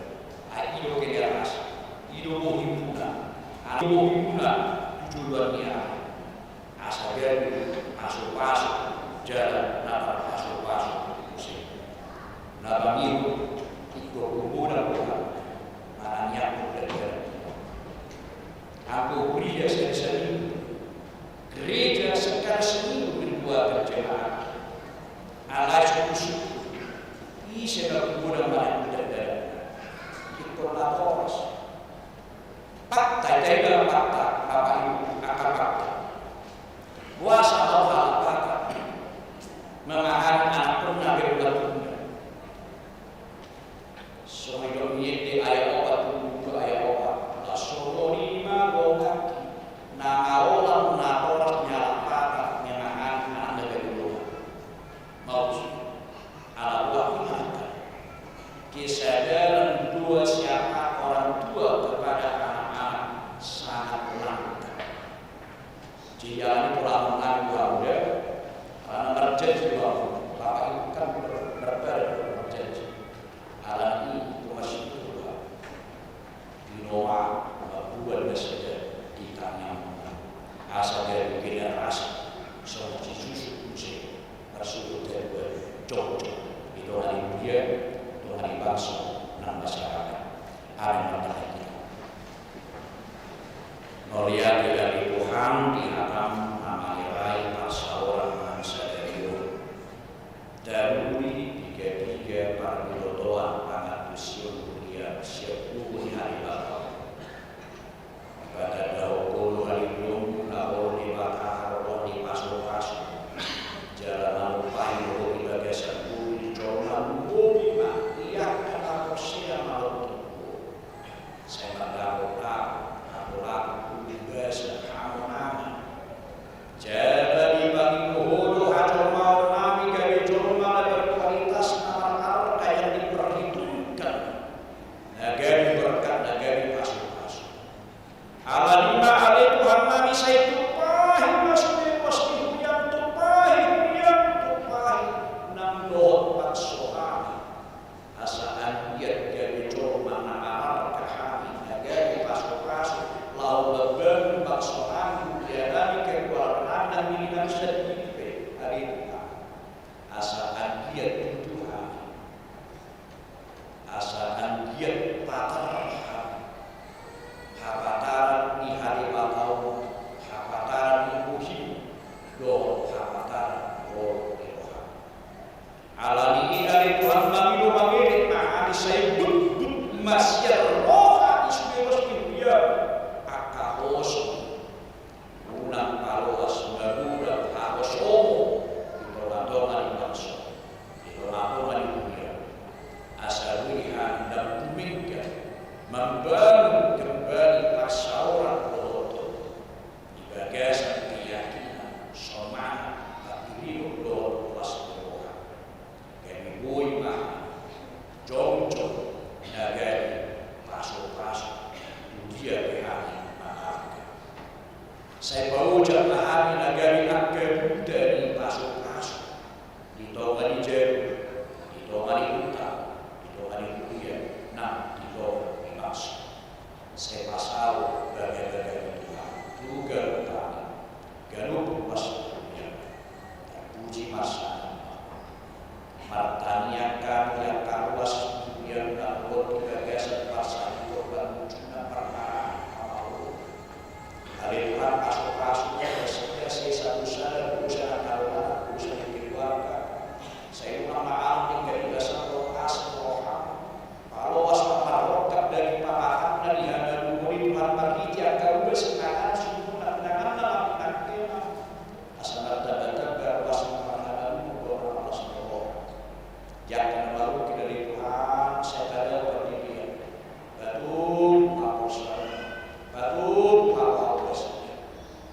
Ai i do generasi, i do bohimuna, i do bohimuna tu joloan ni ari. Asa gabe pasu-pasu, jala na tarpasu-pasu muse. Na mangihut ingkon humodang rohanta manangianghon dakdanak i. Anggo huria sari-sari, gereja sekali seminggu minggu akan jemaat. Alai suku-suku, ise na humodang manangianghon dakdanak i? Ingkon natoras. Fakta, i taida fakta, Bapak Ibu, angka fakta. Boasa do halak Batak memahami anakkonna pe ulatonna? Songon didok ni ende ayat opat, tu ayat opat. Songon i ma donganki, na maolan natoras ni halak Batak memahami anakna gabe dongan. Maksud, ala buah menangkan. Kesadaran dua sifat orang tua kepada anak-anak sangat langka. Jadi alani pola menang dua muda, alana marjanji dua muda, Bapak Ibu kan ber-, berbadan berjanji. Alani i, masih dua. Di Roma, mambuat nasida di tangiangmuna. Asa gabe generasi songon si Yusuf muse, marsuhut gabe jongjong di tonga ni huria, tonga ni bangso nang masyarakat. Amin. Martangiang hita. Mauliate ma di Tuhan di hataM na mangirai parsaoran nang sadari on. Taruli piga-piga parbinotoan pangantusion huria sian buku ni halibaton. Patandahon Ho do haliluonMu na olo Debata haroroan ni pasu-pasu, jala manumpahi Ho di bagasan Asa anggiat tutu hami, asa anggiat patar hami hapataran ni hadepataon, hapataran ni bohim, dohot hapataran ni roha. Alani i ale Tuhan, mangido mangelek ma hami, sai butbut ma sian roha ni sude ruas ni huria angka hoso. Unang paloas magodang hahosomu di tongatonga ni bangso, di tongatonga ni huria. Asa boi hami ndang tumengga mambangun kembali parsaoran dohot di bagasan keyakinan, semangat, panghirimon dohot las ni roha. Gabe boi ma jongjong na gabe pasupasu tu dia pe hami mangalangka. Sai paojak ma hami na gabe angka buta ni pasupasu di tonga ni jabu, di tonga ni huta, di tonga ni huria, nang di tonga ni bangso. Sai pasaut bagabaga ni Tuhan tu ganup hami, ganup ruas ni huria. Tarpuji ma sangap. Martangiang hami angka ruas ni huria na ro di bagasan parsahit, pangunjunan, parmaraan, pamaolon. Ale Tuhan, pasupasu ma hami, sai sesa dosa, dosa na taula, dosa di keluarga. Sai unang ma alam ni keikhlasan, rohas roha. Paloas ma parrongkap daging pamatangna di hamaolon i Tuhan, marhite angka ulos, sinanan sumuna, pinanganna ma pinangkena. Asa martambatamba ruas ni hamaolon i dohot las ni roha. Di angka na marungkil ale Tuhan, sai tadao pandirian. Patogu haporseaon, patogu haporseaon.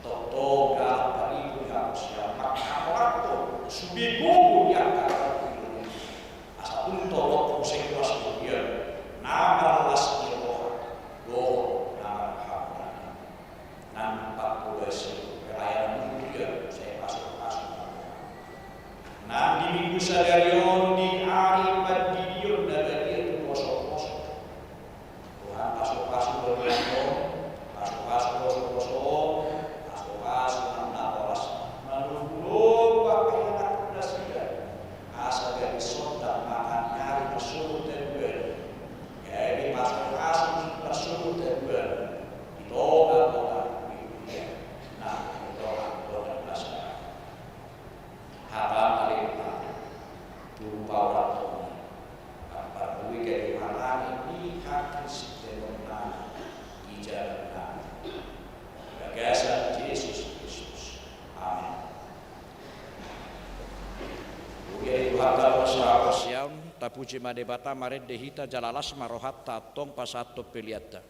Tongtong galak panipu ni haporseaon, manghaporseaon sude gogo di angka na marungkil. Asa tung torop muse ruas ni huria, na marlas ni roha dohot na marhaporseaon. Nang pangkobasi pelayanan huria, sai pasupasu ma. Nang di minggu sadari on, di ari pandidion na badia tu posoposo, Tuhan, pasupasu do nang on, pasupasu posoposo on, pasupasu nang na horas, manunggulogu angka ianakhon nasida, asa gabe sonang ma hami ari marsogot haduan i, gabe pasupasu marsogot haduan i di tongatonga ni huria, nang di tongatonga ni masyarakat. Hata na limpan tu paoraton i, parbue gabe halangi ni hakristianon nami di jalan nami, di bagasan Jesus Kristus. Amen. Huria ni Tuhanta, huria ni haporseaon, tapuji ma Debata, marende hita jala las ma rohanta antong pasahathon peleanta.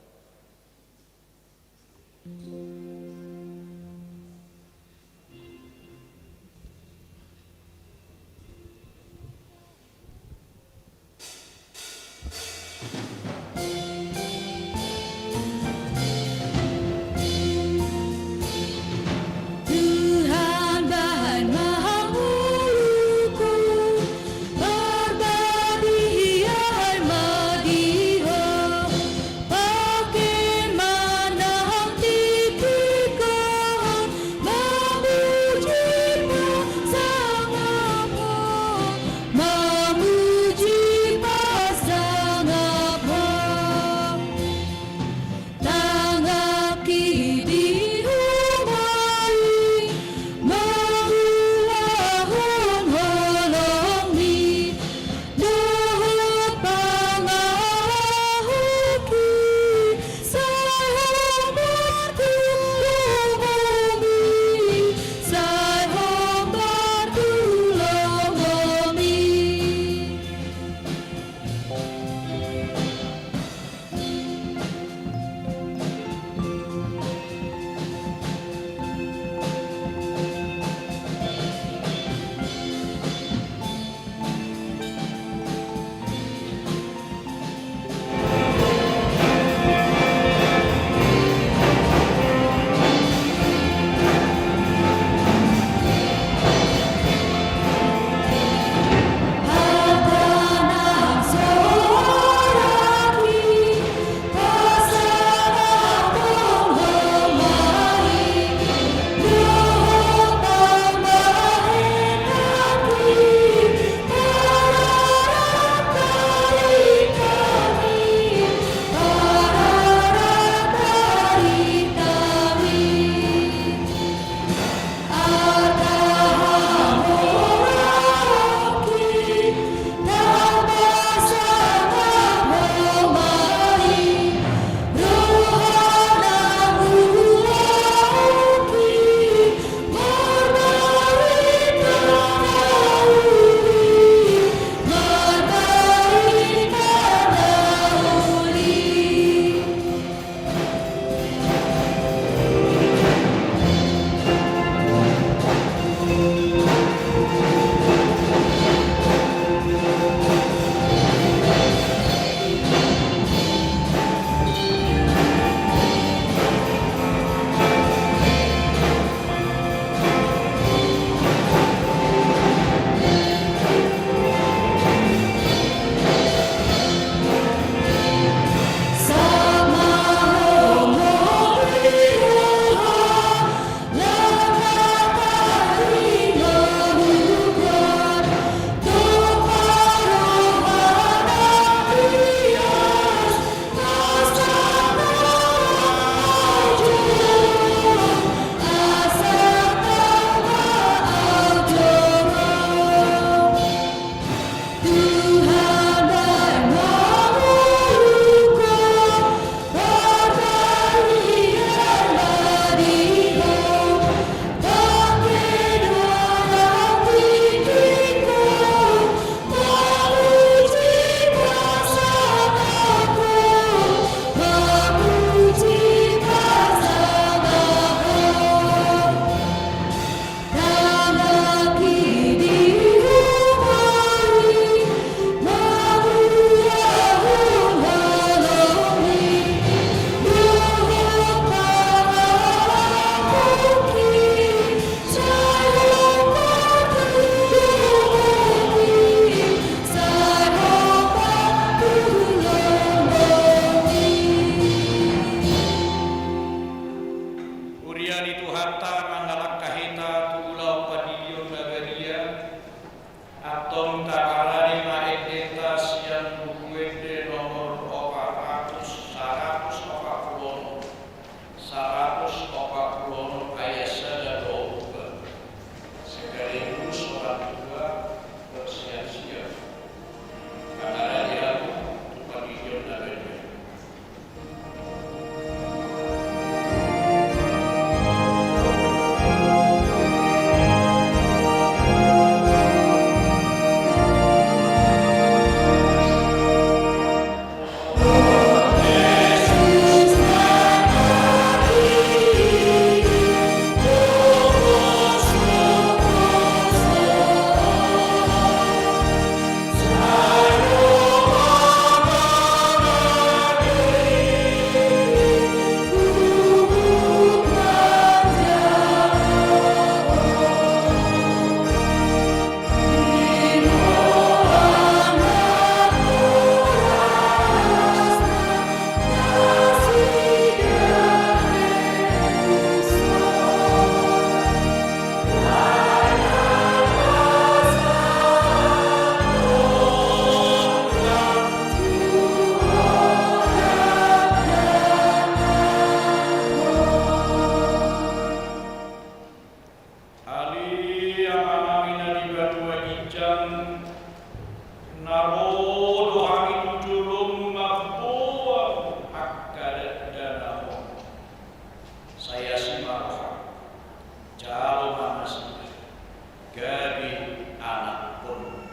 Anakkon.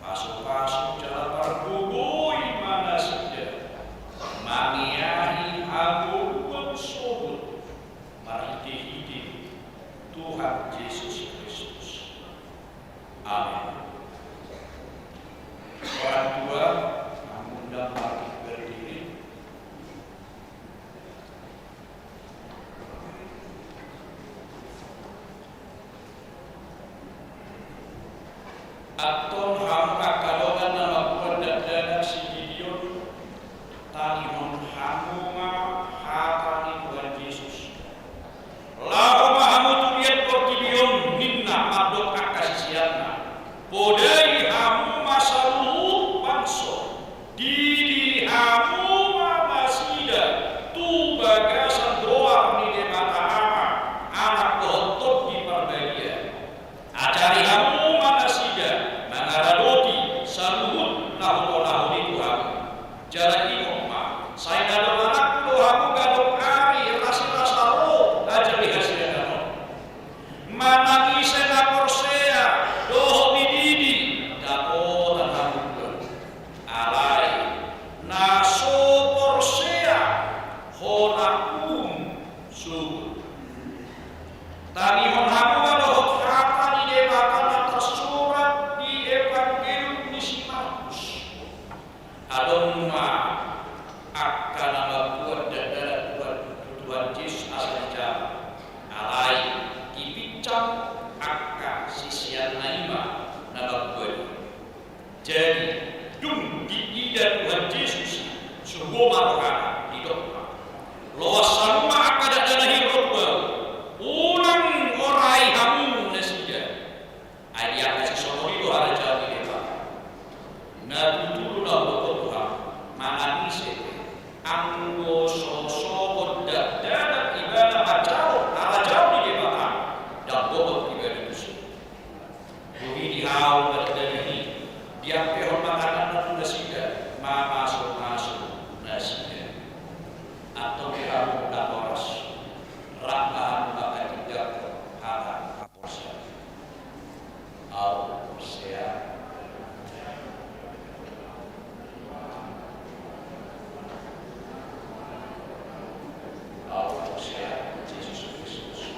Pasupasu jala pargogoi ma nasida mangeahi hagoluan sogot marhitehite Tuhan Jesus Kristus. Amin. Orang tua, mengundang bangkit berdiri. Antong hamu angka dongan na mambuat dakdanak si Gideon, tangihon hamu ma hata ni Tuhan Jesus. Laho ma hamu tu liat portibi on, ninna mandok angka siseanna. Podai hamu ma saluhut bangso. Didi hamu ma nasida tu bagasan goar ni Debata Ama, Anak dohot Tondi Parbadia. Ajari hamu ma nasida mangaradoti saluhut na hutolahon i tu hamu. Jala ingot ma, sai na dongananku do hamu ganup ari rasirasa ro ajari hasiangan on. Manang ise na porsea dohot dididi, dapotan hamu do. Alai na so porsea hona uhum sogot. Tangihon hamu ma dohot hata ni Debata na tarsurat di Evangelium ni si Markus. Adong ma angka na mambuat dakdanak Tuhan, Tuhan Jesus asa dijalo. Alai dipinsang angka siseanna i ma na mambuat i. Jadi, dung diida Tuhan Jesus i, sogo ma rohana, didok ma: Loas hamu ma angka dakdanak i ro tu ahu. Unang orai hamu nasida. Ai di angka sisongon i do harajaon ni Debata. Na tutu do na huboto tu hamu, manang ise pe, anggo so sogot dakdanak ibana manjalo harajaon ni Debata, ndang gogot ibana tusi. Dung i dihaol ma dakdanak i, diampehon ma tanganna tu nasida, mamasumasu nasida. Antong di hamu natoras, rap ma hamu manghatindanghon hata haporseaon. Ahu porsea. Ahu porsea Jesus Kristus.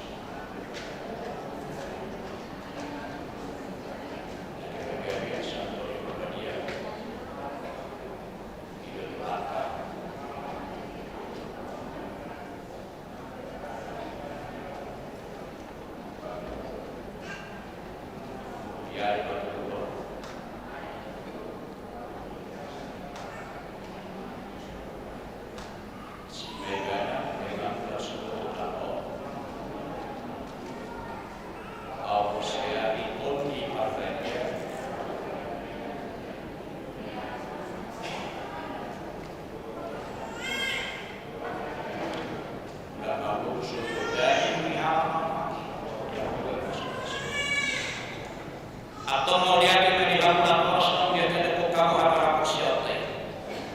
Antong mauliate ma di hamu natoras, mauliate ma di hamu hata haporseaonta i.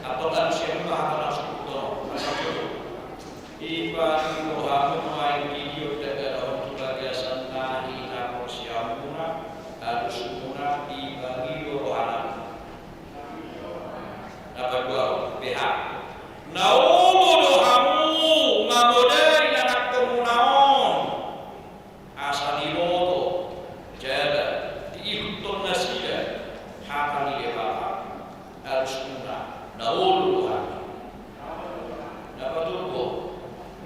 Antong alusi hamu ma hata na husungkun on. Dipangido hamu nuaeng di Gideon dakdanak on tu bagasan na hinaporseaonmuna, alusmuna dipangido rohanami. Na paduahon, beha. Na olo do hamu mamodai anakkonmuna on, asa diboto jala diihuthon nasida hata ni Debata, alusmuna, na olo do hamu. Na paturbo,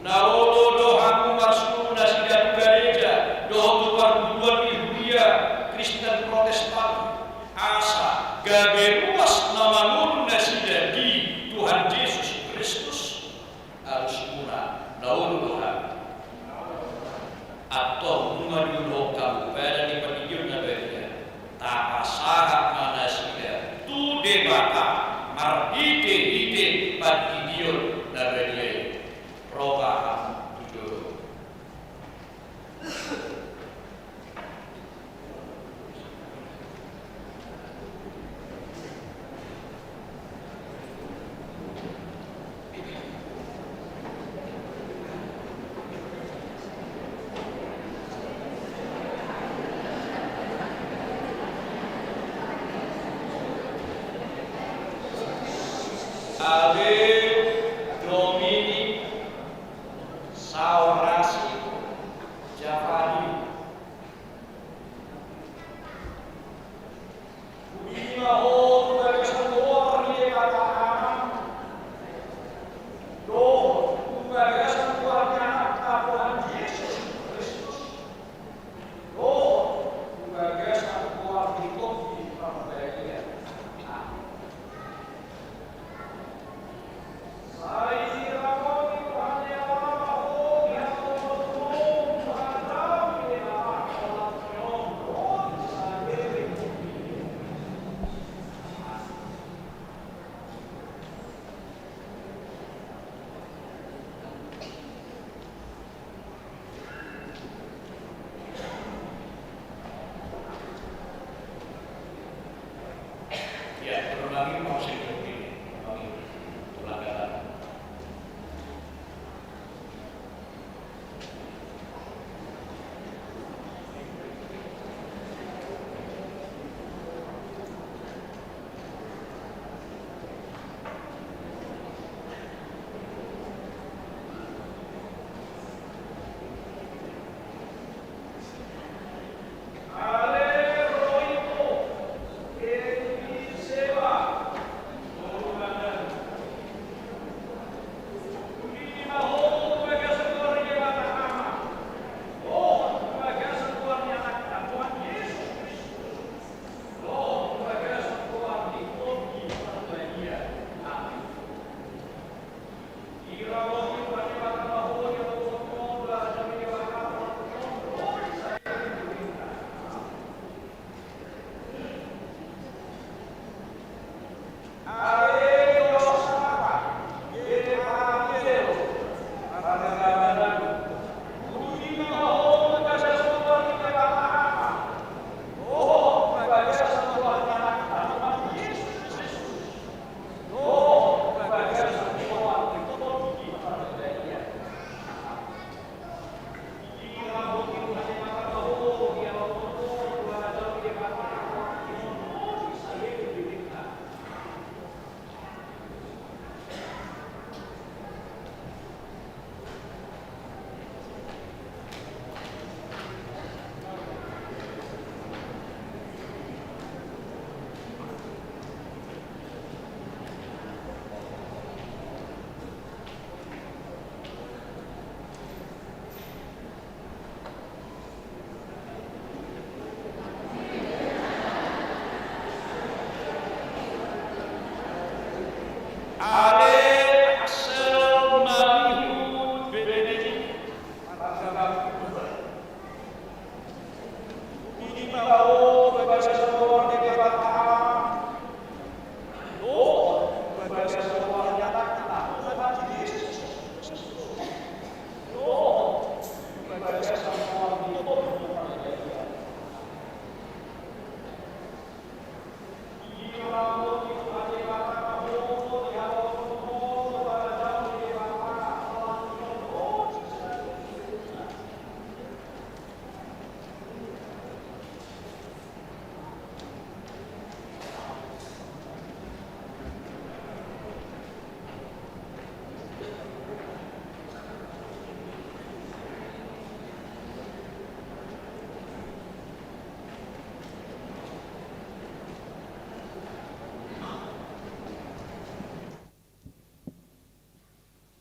na olo do hamu marsuru nasida tu gareja dohot tu parguruan ni huria Kristen Protestan, asa gabe ruas na mangolu nasida di Tuhan Jesus Kristus, alusmuna, na olo do hamu. Antong nunga diuduhon hamu padan ni pandidion na badia, tapasahat ma nasida tu Debata marhitehite pandidion na badia i. Ro ma hamu tu jolo.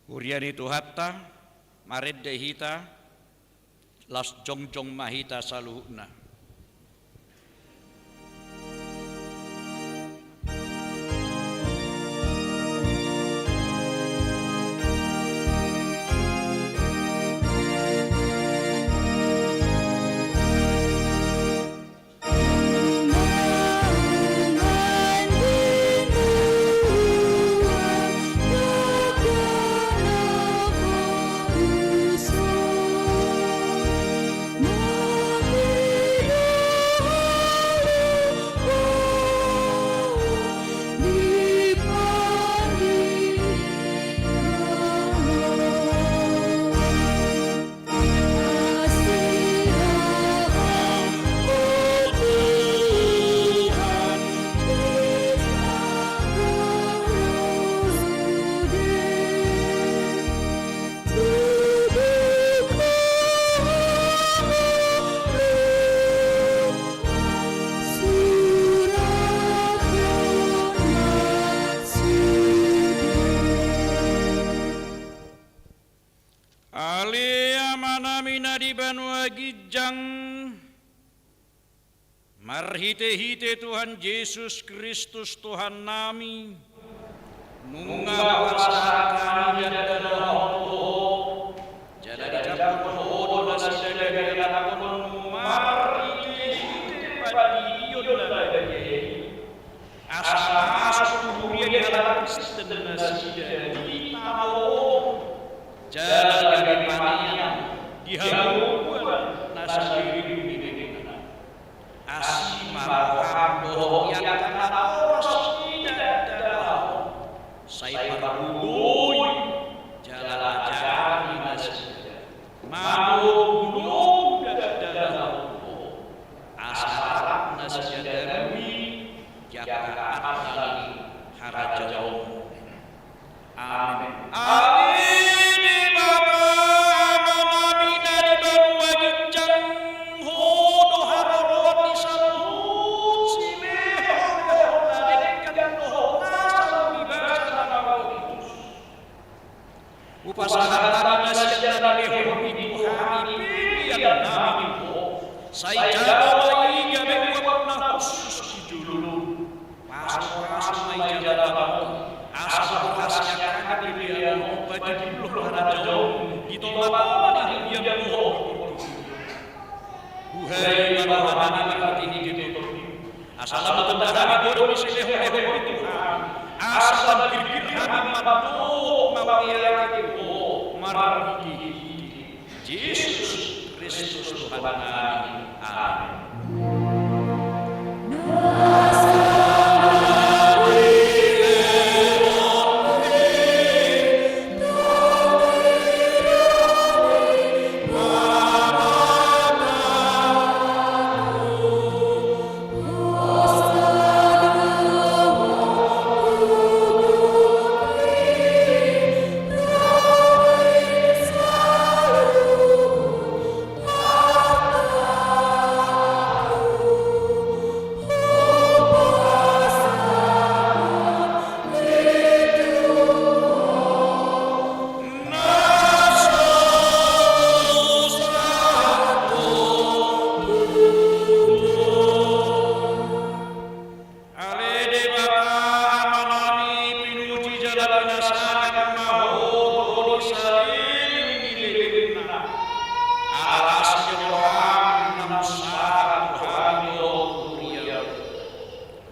Huria ni Tuhanta, marende hita, laos jongjong ma hita saluhutna. Ale Amanami na di banua ginjang, marhitehite Tuhan Jesus Kristus Tuhannami, nunga hupasahat hami na dalan on tu Ho, jala dijangkon Ho do nasida di harajaonMu marhitehite pandidion na badia i. Asa masuk tu huria ni halak Kristen nasida di tano on, jala gabe panean di hamuduan na sandiri di bebena. Asi ma rohaM dohot iangkat na taoras nasida harajaonMu. Amen. Ale Debata Amanami na di banua ginjang, Ho do haroroan ni saluhut silehonlehon na denggan dohot na salpu ni basa na marhite Kristus. Hupasahat hami ma sian na nilehonMi tu hami peleannami tu Ho. Sai jalo ma i gabe uap na hushus di joloM. Pasupasu ma i jala tano i, asa borhat sian hami pelean on patimbulhon harajaonMu di tonga-tonga ni huria-Mu dohot di portibi on. Buhai ma rohanami marhitehite tondi, asa lam tanda hami godang ni silehonlehonMi tu hami, asa lam girgir hami mandok mauliate tu Ho marhitehite Jesus Kristus Tuhannami. Amen. Ale Debata Amanami, pinuji jala pinasangan ma Ho di saleleng ni lelengnami. Ala las ni rohaM na manghatai hami dohot huriaM.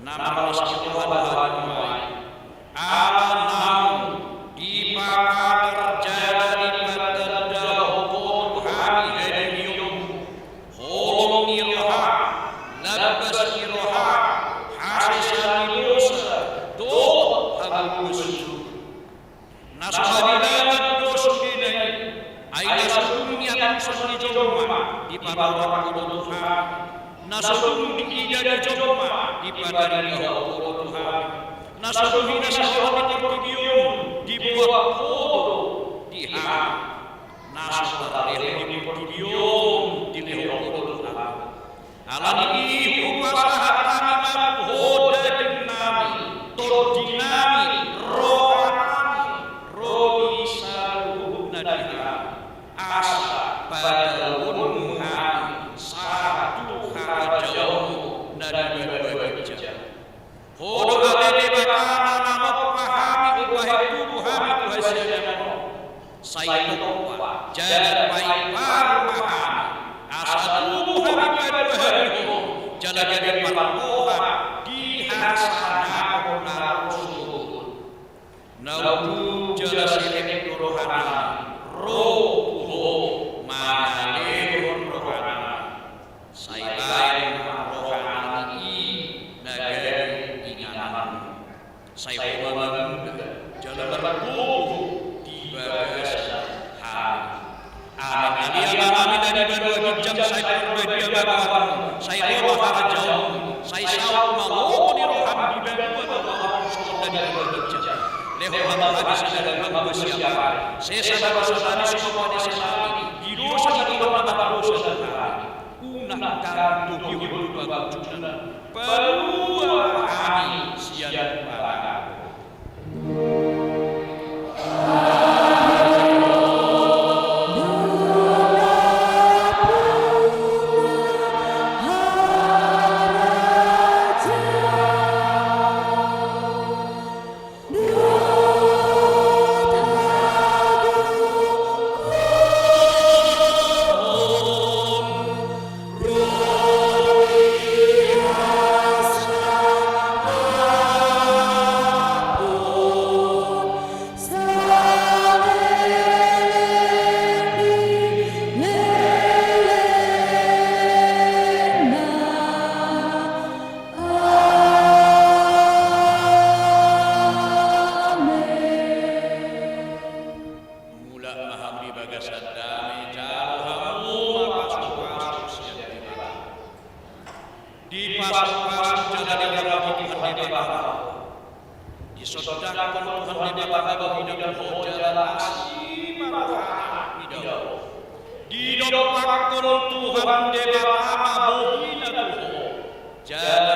Na marlas ni roha do hami nuaeng. Ala naung dipapatar jala dipatandahon Ho tu hami hadirion, holong ni roha, lambas ni roha, hasesaan ni dosa, dohot hagogoon suru. Na so habilangan do sudena i, ai na so dung niantusan ni jolma dipatorang Ho do tu hami. Na so dung diida ni jolma dipatarida Ho do tu hami. Na so dung hinasahotan ni portibi on diboan Ho do di hami. Na so tarlehon ni portibi on dilehon Ho do tu hami. Ala ni i hupasahat hami ma tu Ho daging nami, tondi nami, roha nami, ro di saluhutna di hami. Asa padaoonmu hami sahat tu harajaonmu na di banua ginjang. Ho do ale Debata na manompa hami, umbahen tubu hami tu hasiangan on. Sai tompa jala paimbaru ma hami, asa tubu hami paduahalihon jala gabe partoha di hasangapon na ro sogot. Na uju jala selep do rohanami ro tu Ho mangalehon rohanami. Sai baen ma rohanami i na gabe ingananmu. Sai Ho ma manguda jala margogo di bagasan hami. Amen. Ale Amanami na di banua ginjang, sai parbadia ma goarmu, sai ro ma harajaonmu, sai saut ma lomo ni roham di banua na ro on songon na di banua ginjang. Lehon ma tu hami sadari on hangoluan siapari. Sesa ma dosanami songon panesanami di dosa ni dongan na mardosa tu hami. Unang hami togihon tu pangunjunan, palua hami sian pangago. Amen. Mulak ma hamu di bagasan dame, jalo hamu ma pasupasu sian Debata. Dipasupasu jala diramoti Tuhan Debata hamu di Sondangkon Tuhan Debata ma bohina tu ho jala asi ma rohana mida ho. Didompakkon Tuhan Debata ma bohina tu ho jala